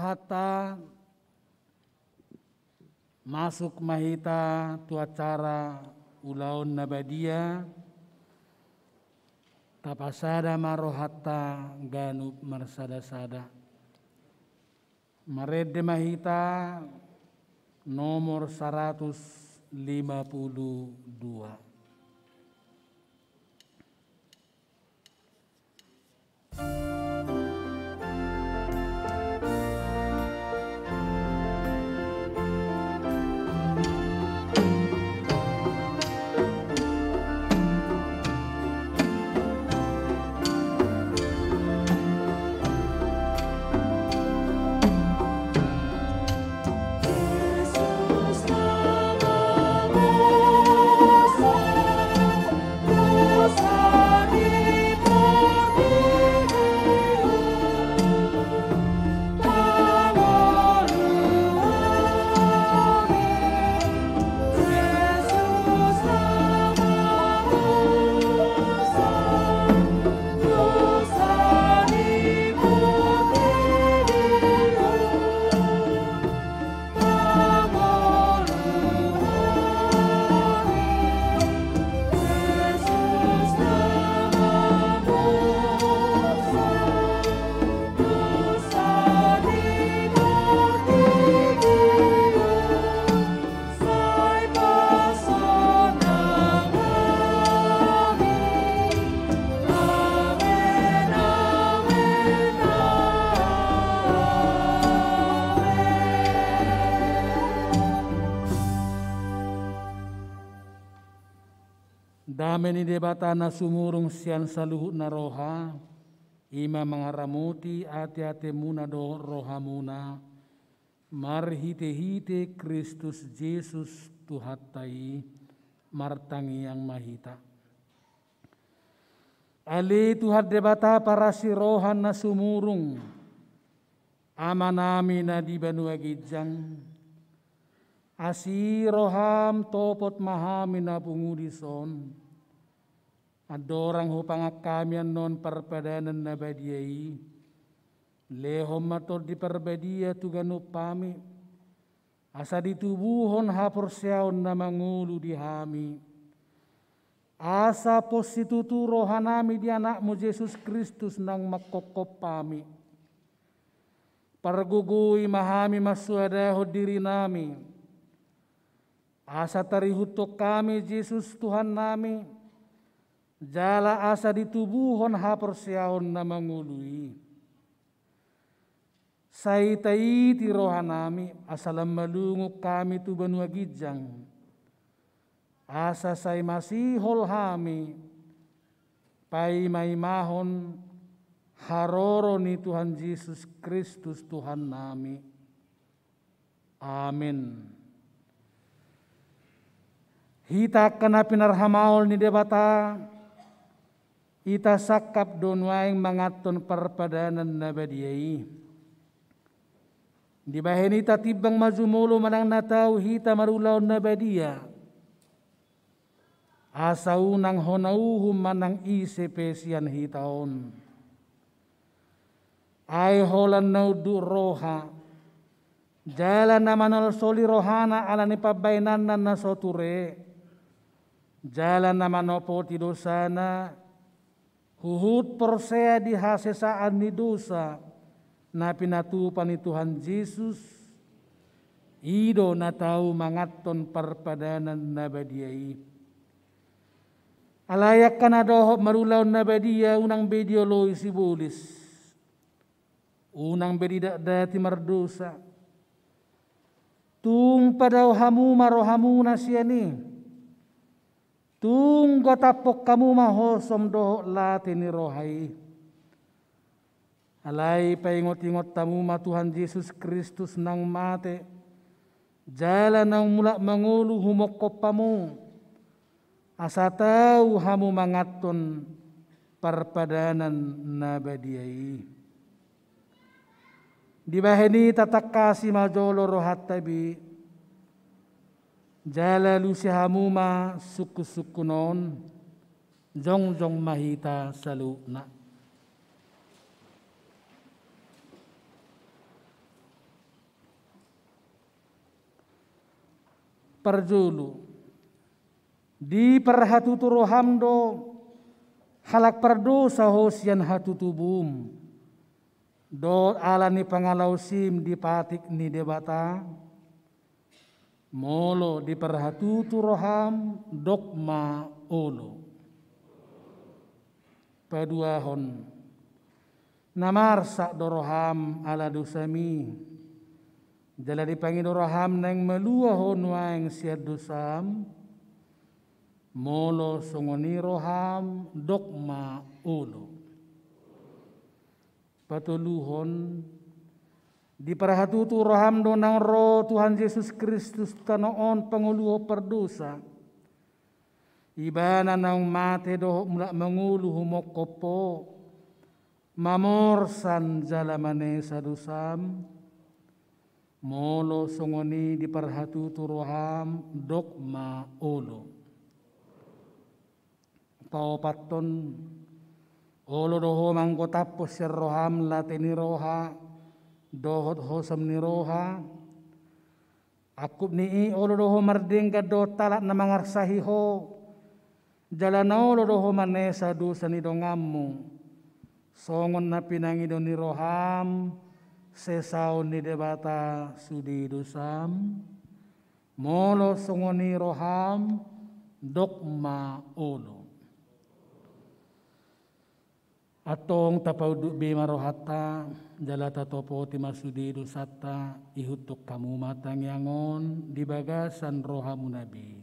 Hata, masuk ma hita tu acara ulaon na badia, tapasada ma rohanta ganup marsada-sada. Marende ma hita nomor saratus lima pulu dua. Dame ni Debata na sumurung sian saluhut na roha, i ma mangaramoti ate-atemuna dohot rohamuna, marhite-hite Kristus Jesus Tuhanta i. Martangiang ma hita. Ale Tuhan Debata parasi roha na sumurung, Amanami na di banua ginjang, asi roham, topot ma hami na pungu dison. Andorang hupangan hami annon parpadanan na badia i, lehon ma Tondi Parbadia tu ganup hami, asa ditubuhon haporseaon na mangolu di hami, asa pos situtu rohanami di Anakmu Jesus Kristus naung manghophop hami. Pargogoi ma hami mansoadahon dirinami, asa tarihuthon hami Jesus Tuhannami, jala asa ditubuhon haporseaon na mangolu i. Sai taiti rohanami, asa lam malungun hami tu banua ginjang, asa sai masihol hami paima-imahon haroro ni Tuhan Jesus Kristus Tuhannami. Amen. Hita angka na pinarhamaol ni Debata, hita sangkap do nuaeng manganhon parpadanan na badia i. Dibahen i tatimbang ma jumolo manang na tau hita marulaon na badia, asa unang hona uhum manang ise pe sian hita on. Ai holan na unduk roha, jala na manolsoli rohana ala ni pambahenanna na so ture, jala na manopoti dosana, huhut porsea di hasesaan ni dosa na pinatupa ni Tuhan Jesus, i do na tau manganhon parpadanan na badia i. Alai angka na dohot marulaon na badia, unang be dioloi sibolis, unang be didakdati mardosa. Tung padao hamu ma rohamuna sian i. Tung gotaphon hamu ma hosom dohot late ni roha i. Alai paingot-ingot hamu ma Tuhan Jesus Kristus naung mate, jala naung mulak mangolu humongkop hamu, asa tau hamu manganhon parpadanan na badia i. Dibahen i tatangkasi ma jolo rohanta be, jala luse hamu ma sungkun-sungkun on. Jongjong ma hita saluhutna. Parjolo, diparhatutu roham do halak pardosa ho sian hatutubum, dohot ala ni pangalaosim di patik ni Debata? Molo diparhatutu roham, dok ma olo. Paduahon, na marsak do roham ala dosami, jala dipangido roham naeng malua ho nuaeng sian dosam? Molo songon i roham, dok ma olo. Patoluhon, diparhatutu roham do naung ro Tuhan Jesus Kristus tu tano on pangoluhon pardosa. Ibana naung mate dohot mulak mangolu humongkop ho, mamorsan jala manesa dosam? Molo songon i diparhatutu roham, dok ma olo. Paopathon, olo do ho manggotaphon sian roham late ni roha dohot hosom ni roha? Angkup ni i, olo do ho mardenggan dohot halak na mangarsahi ho, jala na olo do ho manesa dosa ni donganmu, songon na pinangido ni roham sesaon ni Debata sude dosam? Molo songon i roham, dok ma olo. Antong tapaunduk be ma rohanta, jala tatopoti ma sude dosanta, ihuthon hamu ma tangiang on di bagasan rohamuna be.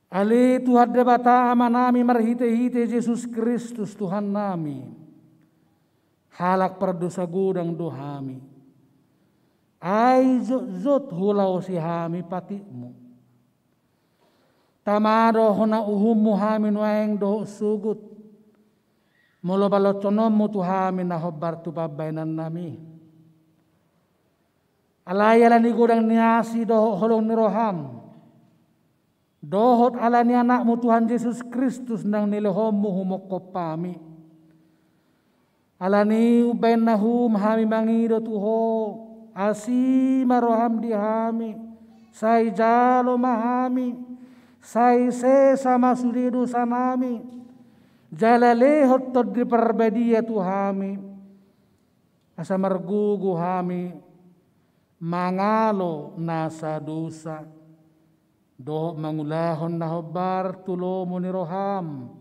Ale Tuhan Debata Amanami marhitehite Jesus Kristus Tuhannami, halak pardosa godang do hami. Ai jotjot hulaosi hami patikmu. Tama do hona uhummu hami nuaeng dohot sogot, molo balashononmu tu hami na hombar tu pambahenannami. Alai ala ni godang ni asi dohot holong ni roham, dohot ala ni Anakmu Tuhan Jesus Kristus naung nilehonmu humongkop hami, ala ni i umbahen na uhum hami mangido tu ho, asi ma roham di hami, sai jalo ma hami, sai sesa ma sude dosanami, jala lehon Tondi Parbadia tu hami, asa margogo hami mangalo nasa dosa, dohot mangulahon na hombar tu lomo ni roham,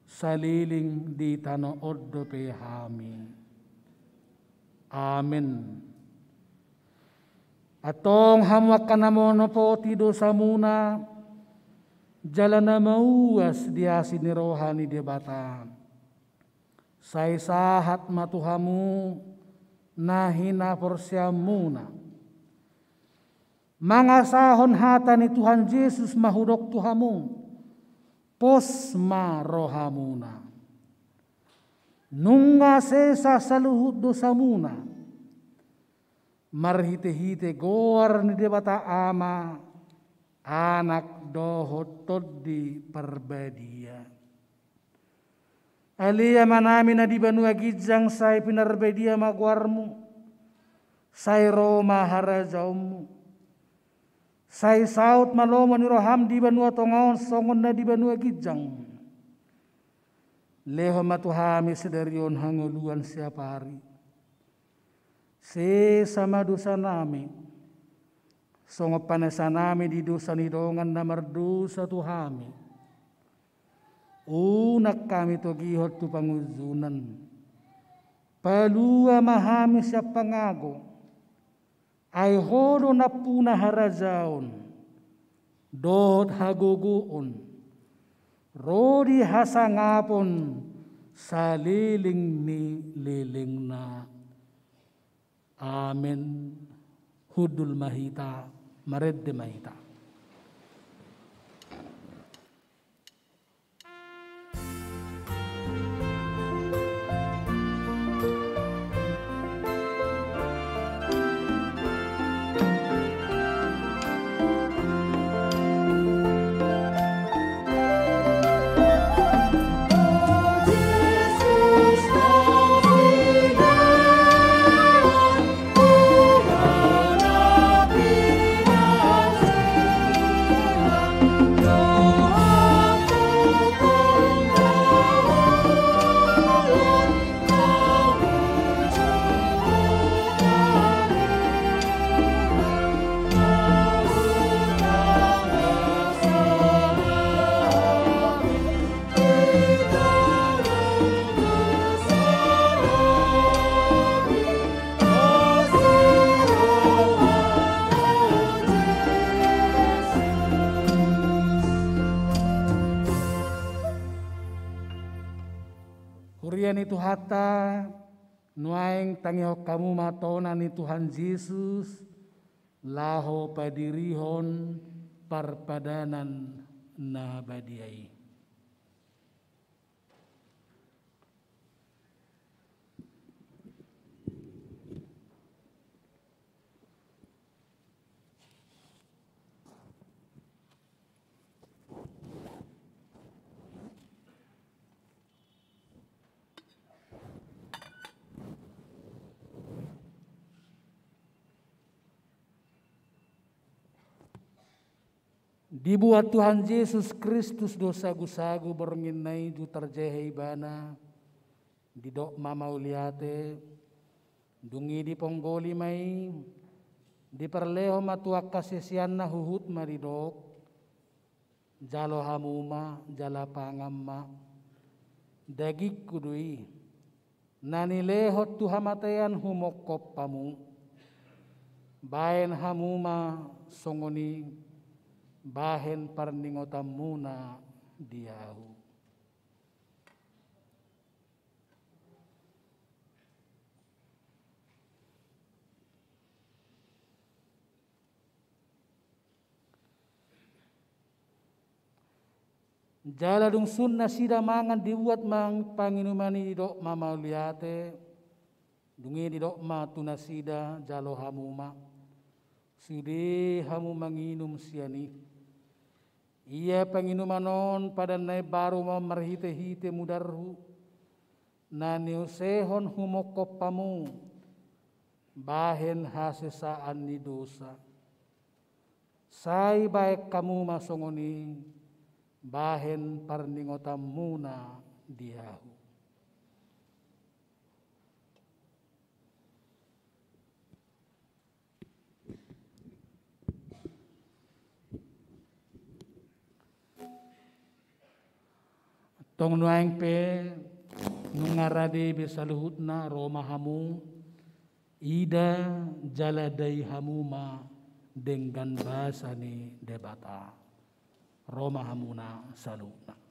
saleleng di tano on dope hami. Amen. Antong hamu angka na manopoti dosamuna, jala na mauas di asi ni roha ni Debata, sai sahat ma tu hamu na hinaporseaonmuna. Mangasahon hata ni Tuhan Jesus ma hudok tu hamu, pos ma rohamuna. Nunga sesa saluhut dosamuna, marhitehite goar ni Debata Ama, Anak dohot Tondi Parbadia. Ale Amanami na di banua ginjang, sai pinarbadia ma goarmu, sai ro ma harajaonmu, sai saut ma lomo ni roham di banua tonga on songon na di banua ginjang. Lehon ma tu hami sadari on hangoluan siapari. Sesa ma dosanami, songon panesanami di dosa ni dongan na mardosa tu hami. Unang hami togihon tu pangunjunan. Palua ma hami sian pangago. Ai ho do nampuna harajaon, dohot hagogoon, ro di hasangapon saleleng ni lelengna. Amen. Hundul ma hita, marende ma hita. Ia ni Tuhanta, nuaeng tangihon hamu ma tona ni Tuhan Jesus, laho padirihon parpadanan na badia i. Dibuat Tuhan Jesus Kristus do sagusagu borngin na i, jut tarjehe ibana, didok ma mauliate, dung i diponggoli ma i, diparlehon ma tu angka siseanna, huhut ma didok: Jalo hamu ma, jala pangan ma. Dagingku do i, na nilehon tu hamatean humongkop hamu. Bahen hamu ma songon i, bahen parningotanmuna di ahu. Jala dung sun nasida mangan, dibuat ma panginuman i, didok ma mauliate, dung i didok ma tu nasida: Jalo hamu ma, sude hamu manginum sian i. Ia panginuman on padan na imbaru ma marhitehite mudarhu, na niusehon humongkop hamu, bahen hasesaan ni dosa. Sai bahen hamu ma songon i, bahen parningotanmuna di ahu. Tong nuaeng pe nunga rade be saluhutna, ro ma hamu, ida jala dai hamu ma denggan basa ni Debata. Ro ma hamuna saluhutna.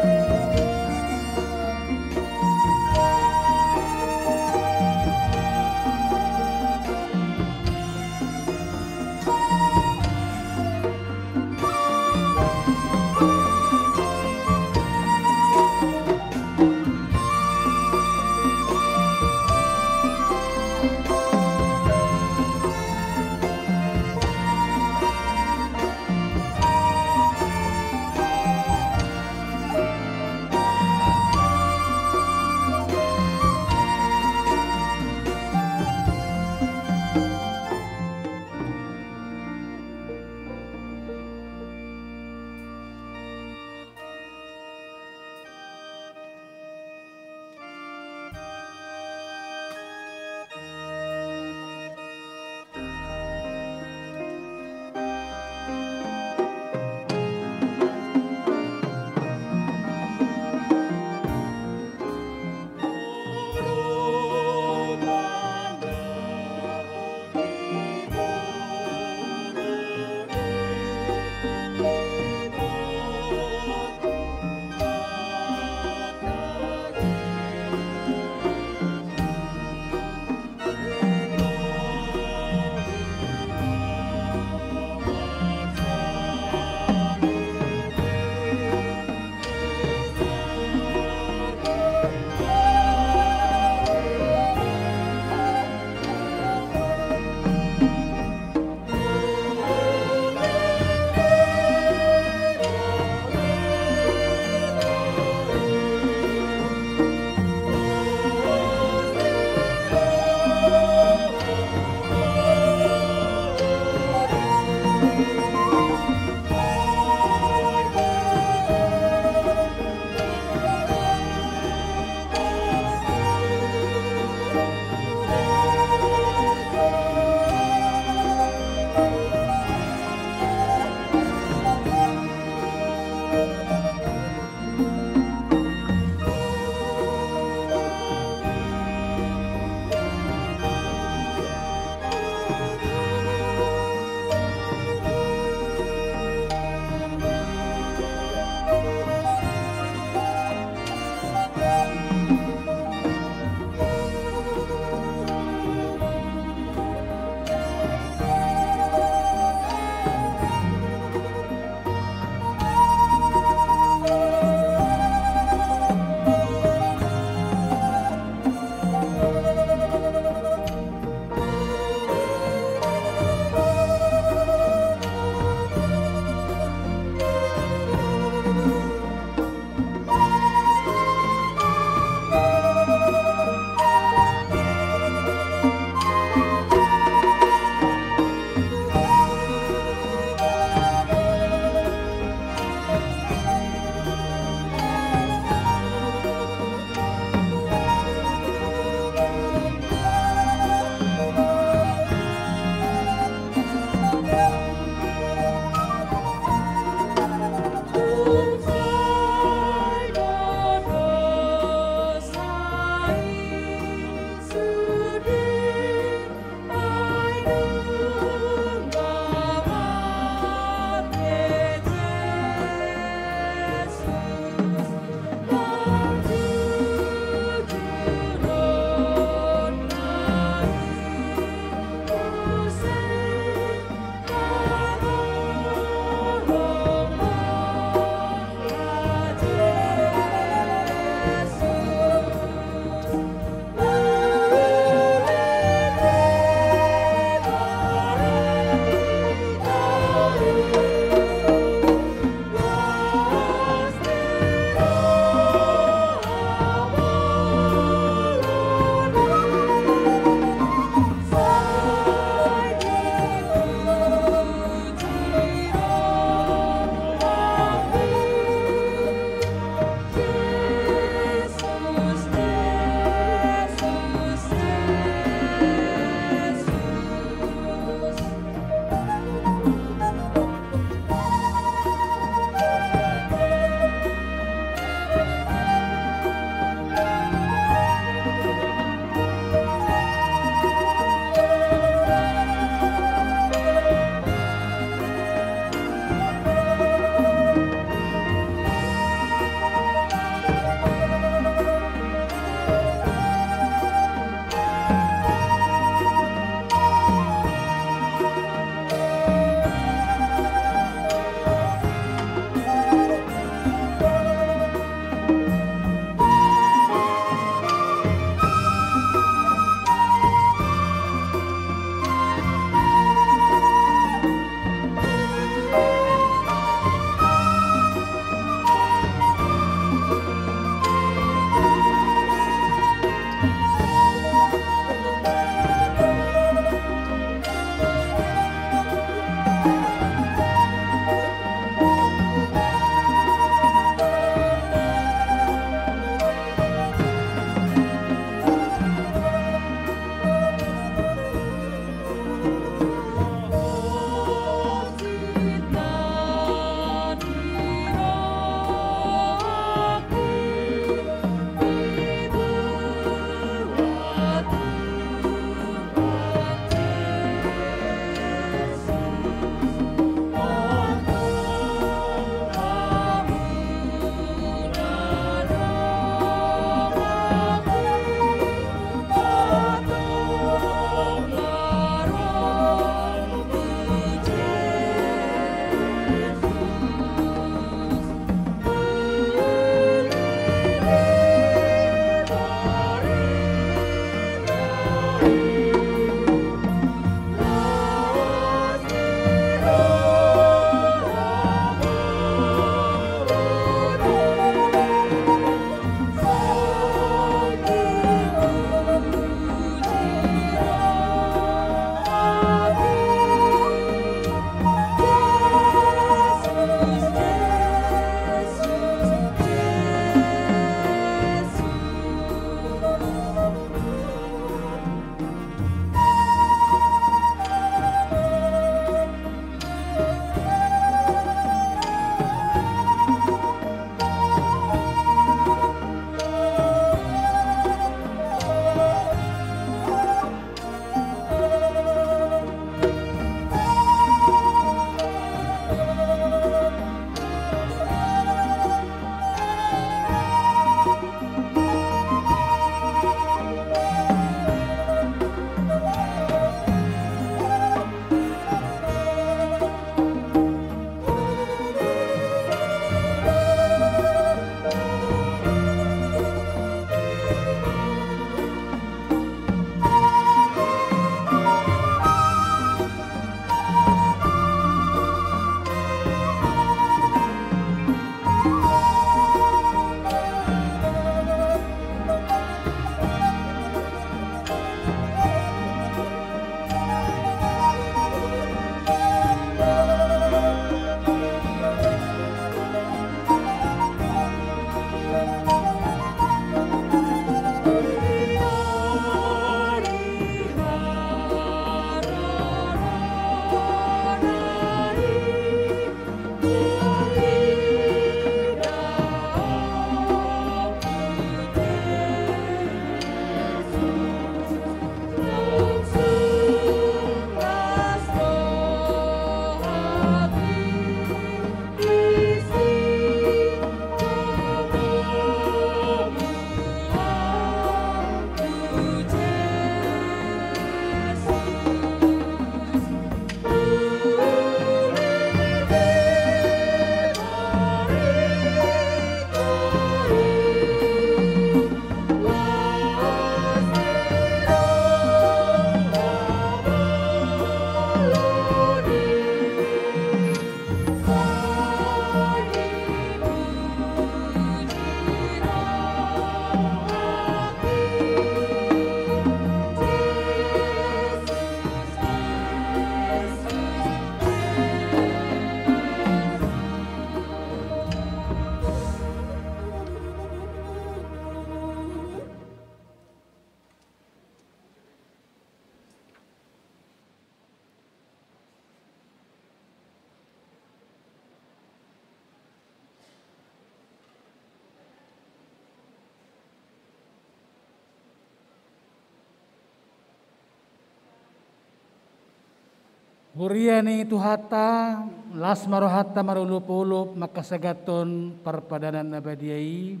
Huria ni Tuhanta, las ma rohanta marolopolop mangkasagathon parpadanan na badia i.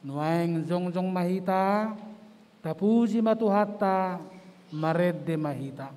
Nuaeng jongjong ma hita, tapuji ma Tuhanta, marende ma hita.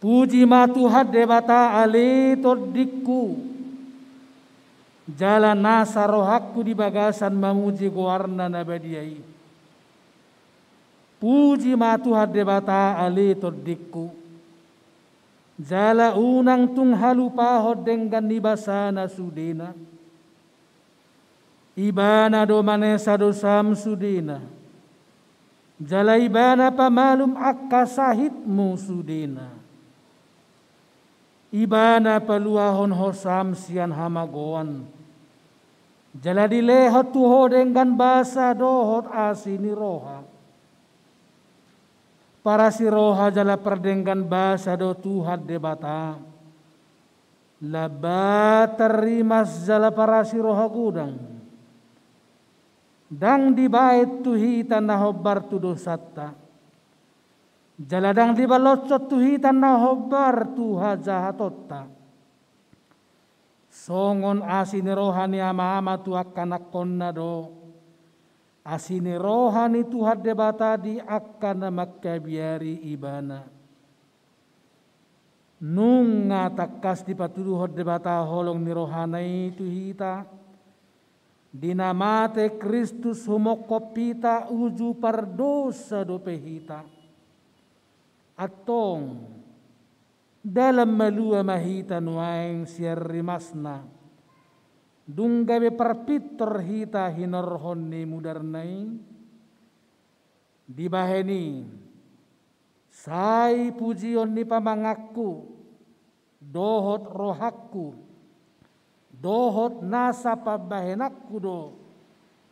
Puji ma Tuhan Debata ale tondingku, jala nasa rohangku di bagasan mamuji goarna na badia i. Puji ma Tuhan Debata ale tondingku, jala unang tung halupahon denggan ni basana sudena. Ibana do manesa dosam sudena, jala Ibana pamalum angka sahitmu sudena. Ibana paluahon hosam sian hamagoan, jala dilehon tu ho denggan basa dohot asi ni roha. Parasi roha jala pardenggan basa do Tuhan Debata, laba tarrimas jala parasi roha godang. Ndang dibaen tu hita na hombar tu dosanta, jala ndang dibaloshon tu hita na hombar tu hajahatonta. Songon asi ni roha ni ama-ama tu angka anakkonna do asi ni roha ni Tuhan Debata di angka na mangkabiari Ibana. Nunga tangkas dipatuduhon Debata holong ni rohana i tu hita, di na mate Kristus humophop hita uju pardosa dope hita. Antong, dalan malua ma hita nuaeng sian rimasna, dung gabe parpintor hita hinorhon ni mudarna i. Dibahen i, sai pujion ni pamanganku dohot rohangku dohot nasa pambahenanku do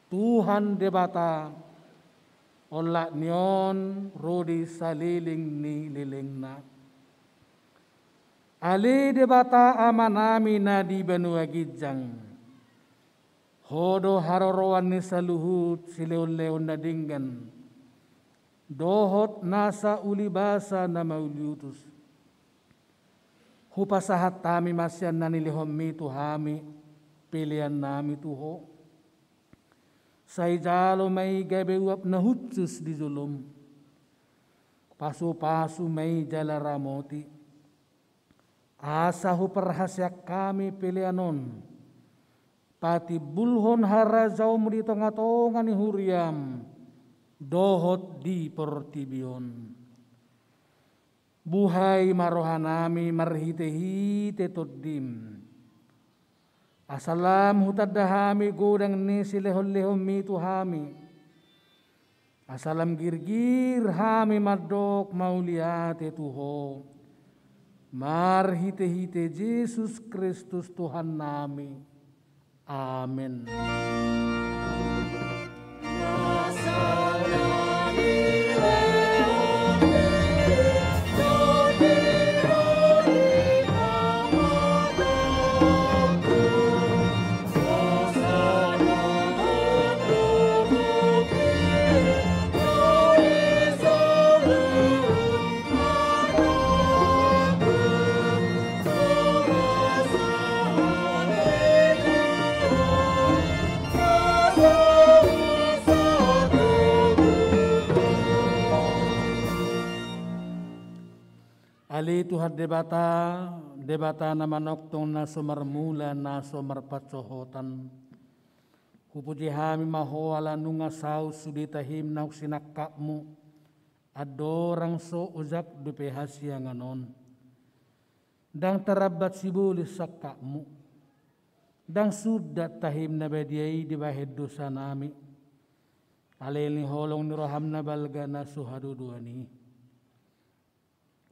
Tuhan Debata, olat ni on ro di saleleng ni lelengna. Ale Debata Amanami na di banua ginjang, Ho do haroroan ni saluhut silehonlehon na denggan dohot nasa ulibasa na mauliutus. Hupasahat hami ma sian na nilehonmi tu hami peleannami tu Ho. Sai jalo ma i gabe uap na hushus di jolom. Pasupasu ma i jala ramoti, asa huparhaseang hami pelean on patimbulhon harajaonmu di tongatonga ni huriam dohot di portibi on. Buhai ma rohanami marhitehite Tondim, asa lam hutanda hami godang ni silehonlehonmi tu hami, asa lam girgir hami mandok mauliate tu Ho, marhitehite Jesus Kristus Tuhannami. Amen. Debata, Debata na manongtong na so marmula na so marpansohotan. Hupuji hami ma Ho ala nunga saut sude tahim naung sinangkapMu, andorang so ojak dope hasiangan on. Ndang tarambat sibolis sangkapMu. Ndang sundat tahim na badia i dibahen dosanami. Alai ni holong ni rohaM na balga na so hadodoan i.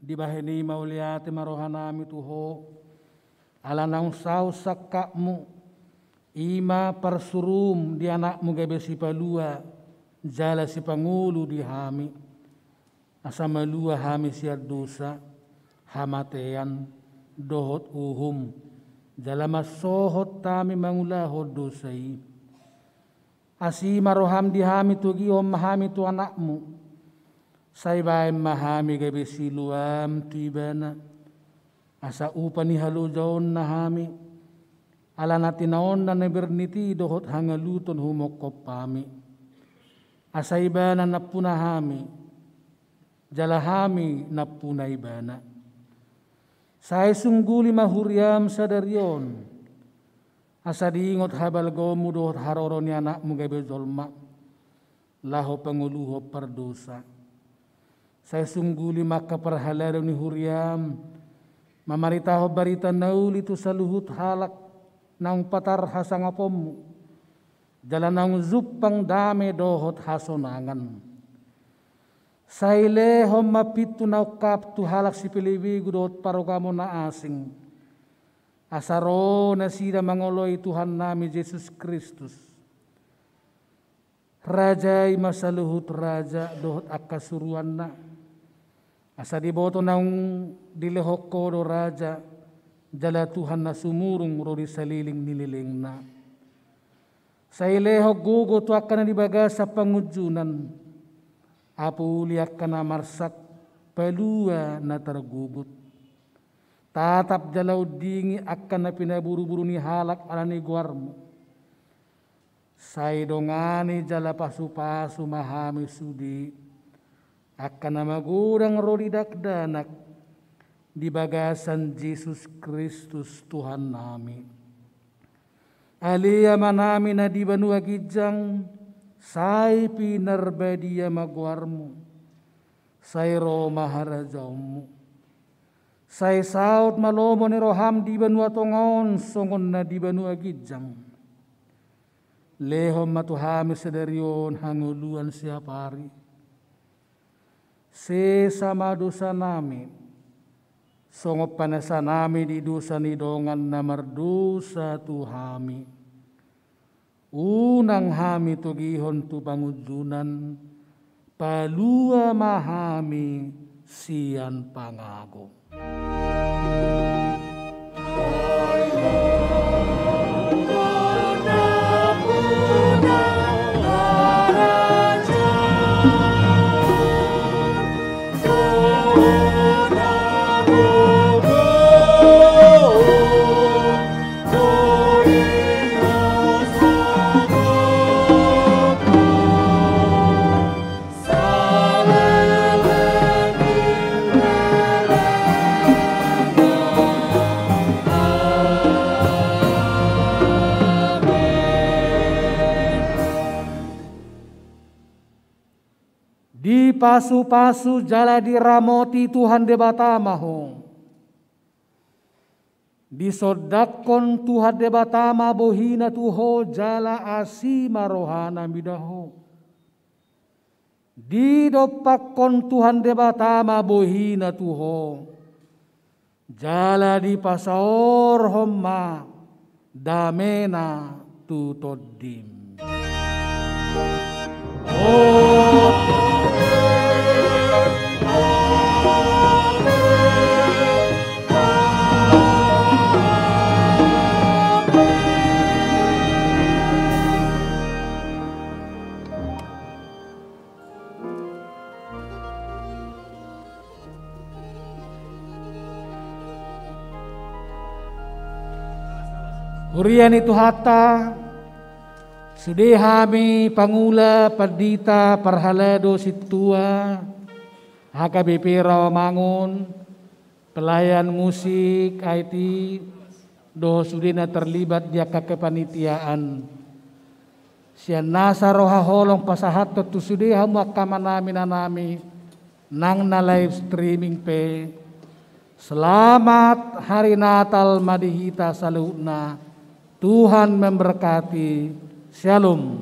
Dibahen i mauliate ma rohanami tu Ho, ala naung saut sangkapMu, i ma parsuruM di AnakMu gabe Sipalua, jala Sipangolu di hami. Asa malua hami sian dosa, hamatean, dohot uhum, jala mansohot hami mangulahon dosa i. Asi ma rohaM di hami, togihon ma hami tu AnakMu. Sai baen ma hami gabe siluam tu Ibana. Asa upa ni halojaonna hami. Ala na tinaonna na bernit i dohot hangaluton humongkop hami. Asa Ibana nampuna hami. Jala hami nampuna Ibana. Sai sungguli ma huriaM sadari on. Asa diingot habalgaonMu dohot haroro ni AnakMu gabe jolma. Laho pangoluhon pardosa. Sai sungguli ma angka parhalado ni huriaM. Mamaritahon barita na uli tu saluhut halak naung patar hasangaponMu. Jala naung jumpang dame dohot hasonangan. Sai lehon ma pintu na ungkap tu halak sipelebegu dohot parugamo na asing. Asa ro nasida mangoloi Tuhannami Jesus Kristus. Raja i ma saluhut raja dohot angka suruanna. Asa diboto naung dilehon Ho do raja, jala Tuhan na sumurung ro di saliling ni lelengna. Sai lehon gogo tu angka na di bagasan pangunjunan. Apuli angka na marsak, palua na targogot. Tatap jala undingi angka na pinaburuburu ni halak ala ni goarMu. Sai dongani jala pasupasu ma hami sude, angka na magodang ro di dakdanak, di bagasan Jesus Kristus Tuhannami. Ale Amanami na di banua ginjang, sai pinarbadia ma goarMu. Sai ro ma harajaonMu. Sai saut ma lomo ni rohaM di banua tonga on songon na di banua ginjang. Lehon ma tu hami sadari on hangoluan siapari. Sesa ma dosanami, songon panesanami di dosa ni dongan na mardosa tu hami. Unang hami togihon tu pangunjunan, palua ma hami sian pangago. Dipasupasu jala diramoti Tuhan Debata ma ho. Disondangkon Tuhan Debata ma bohina tu ho jala asi ma rohana mida ho. Didompakkon Tuhan Debata ma bohina tu ho. Jala dipasaorhon ma damena tu tondim. Huria ni Tuhanta, sude hami pangula, pandita, parhalado, sintua, H K B P Rawamangun, Pelayan musik, I T, dohot sude na terlibat di angka kepanitiaan. Sian nasa roha holong pasahathon tu sude hamu angka amanami, inanami, nang na live streaming pe. Selamat Hari Natal ma di hita saluhutna. Tuhan memberkati. Shalom.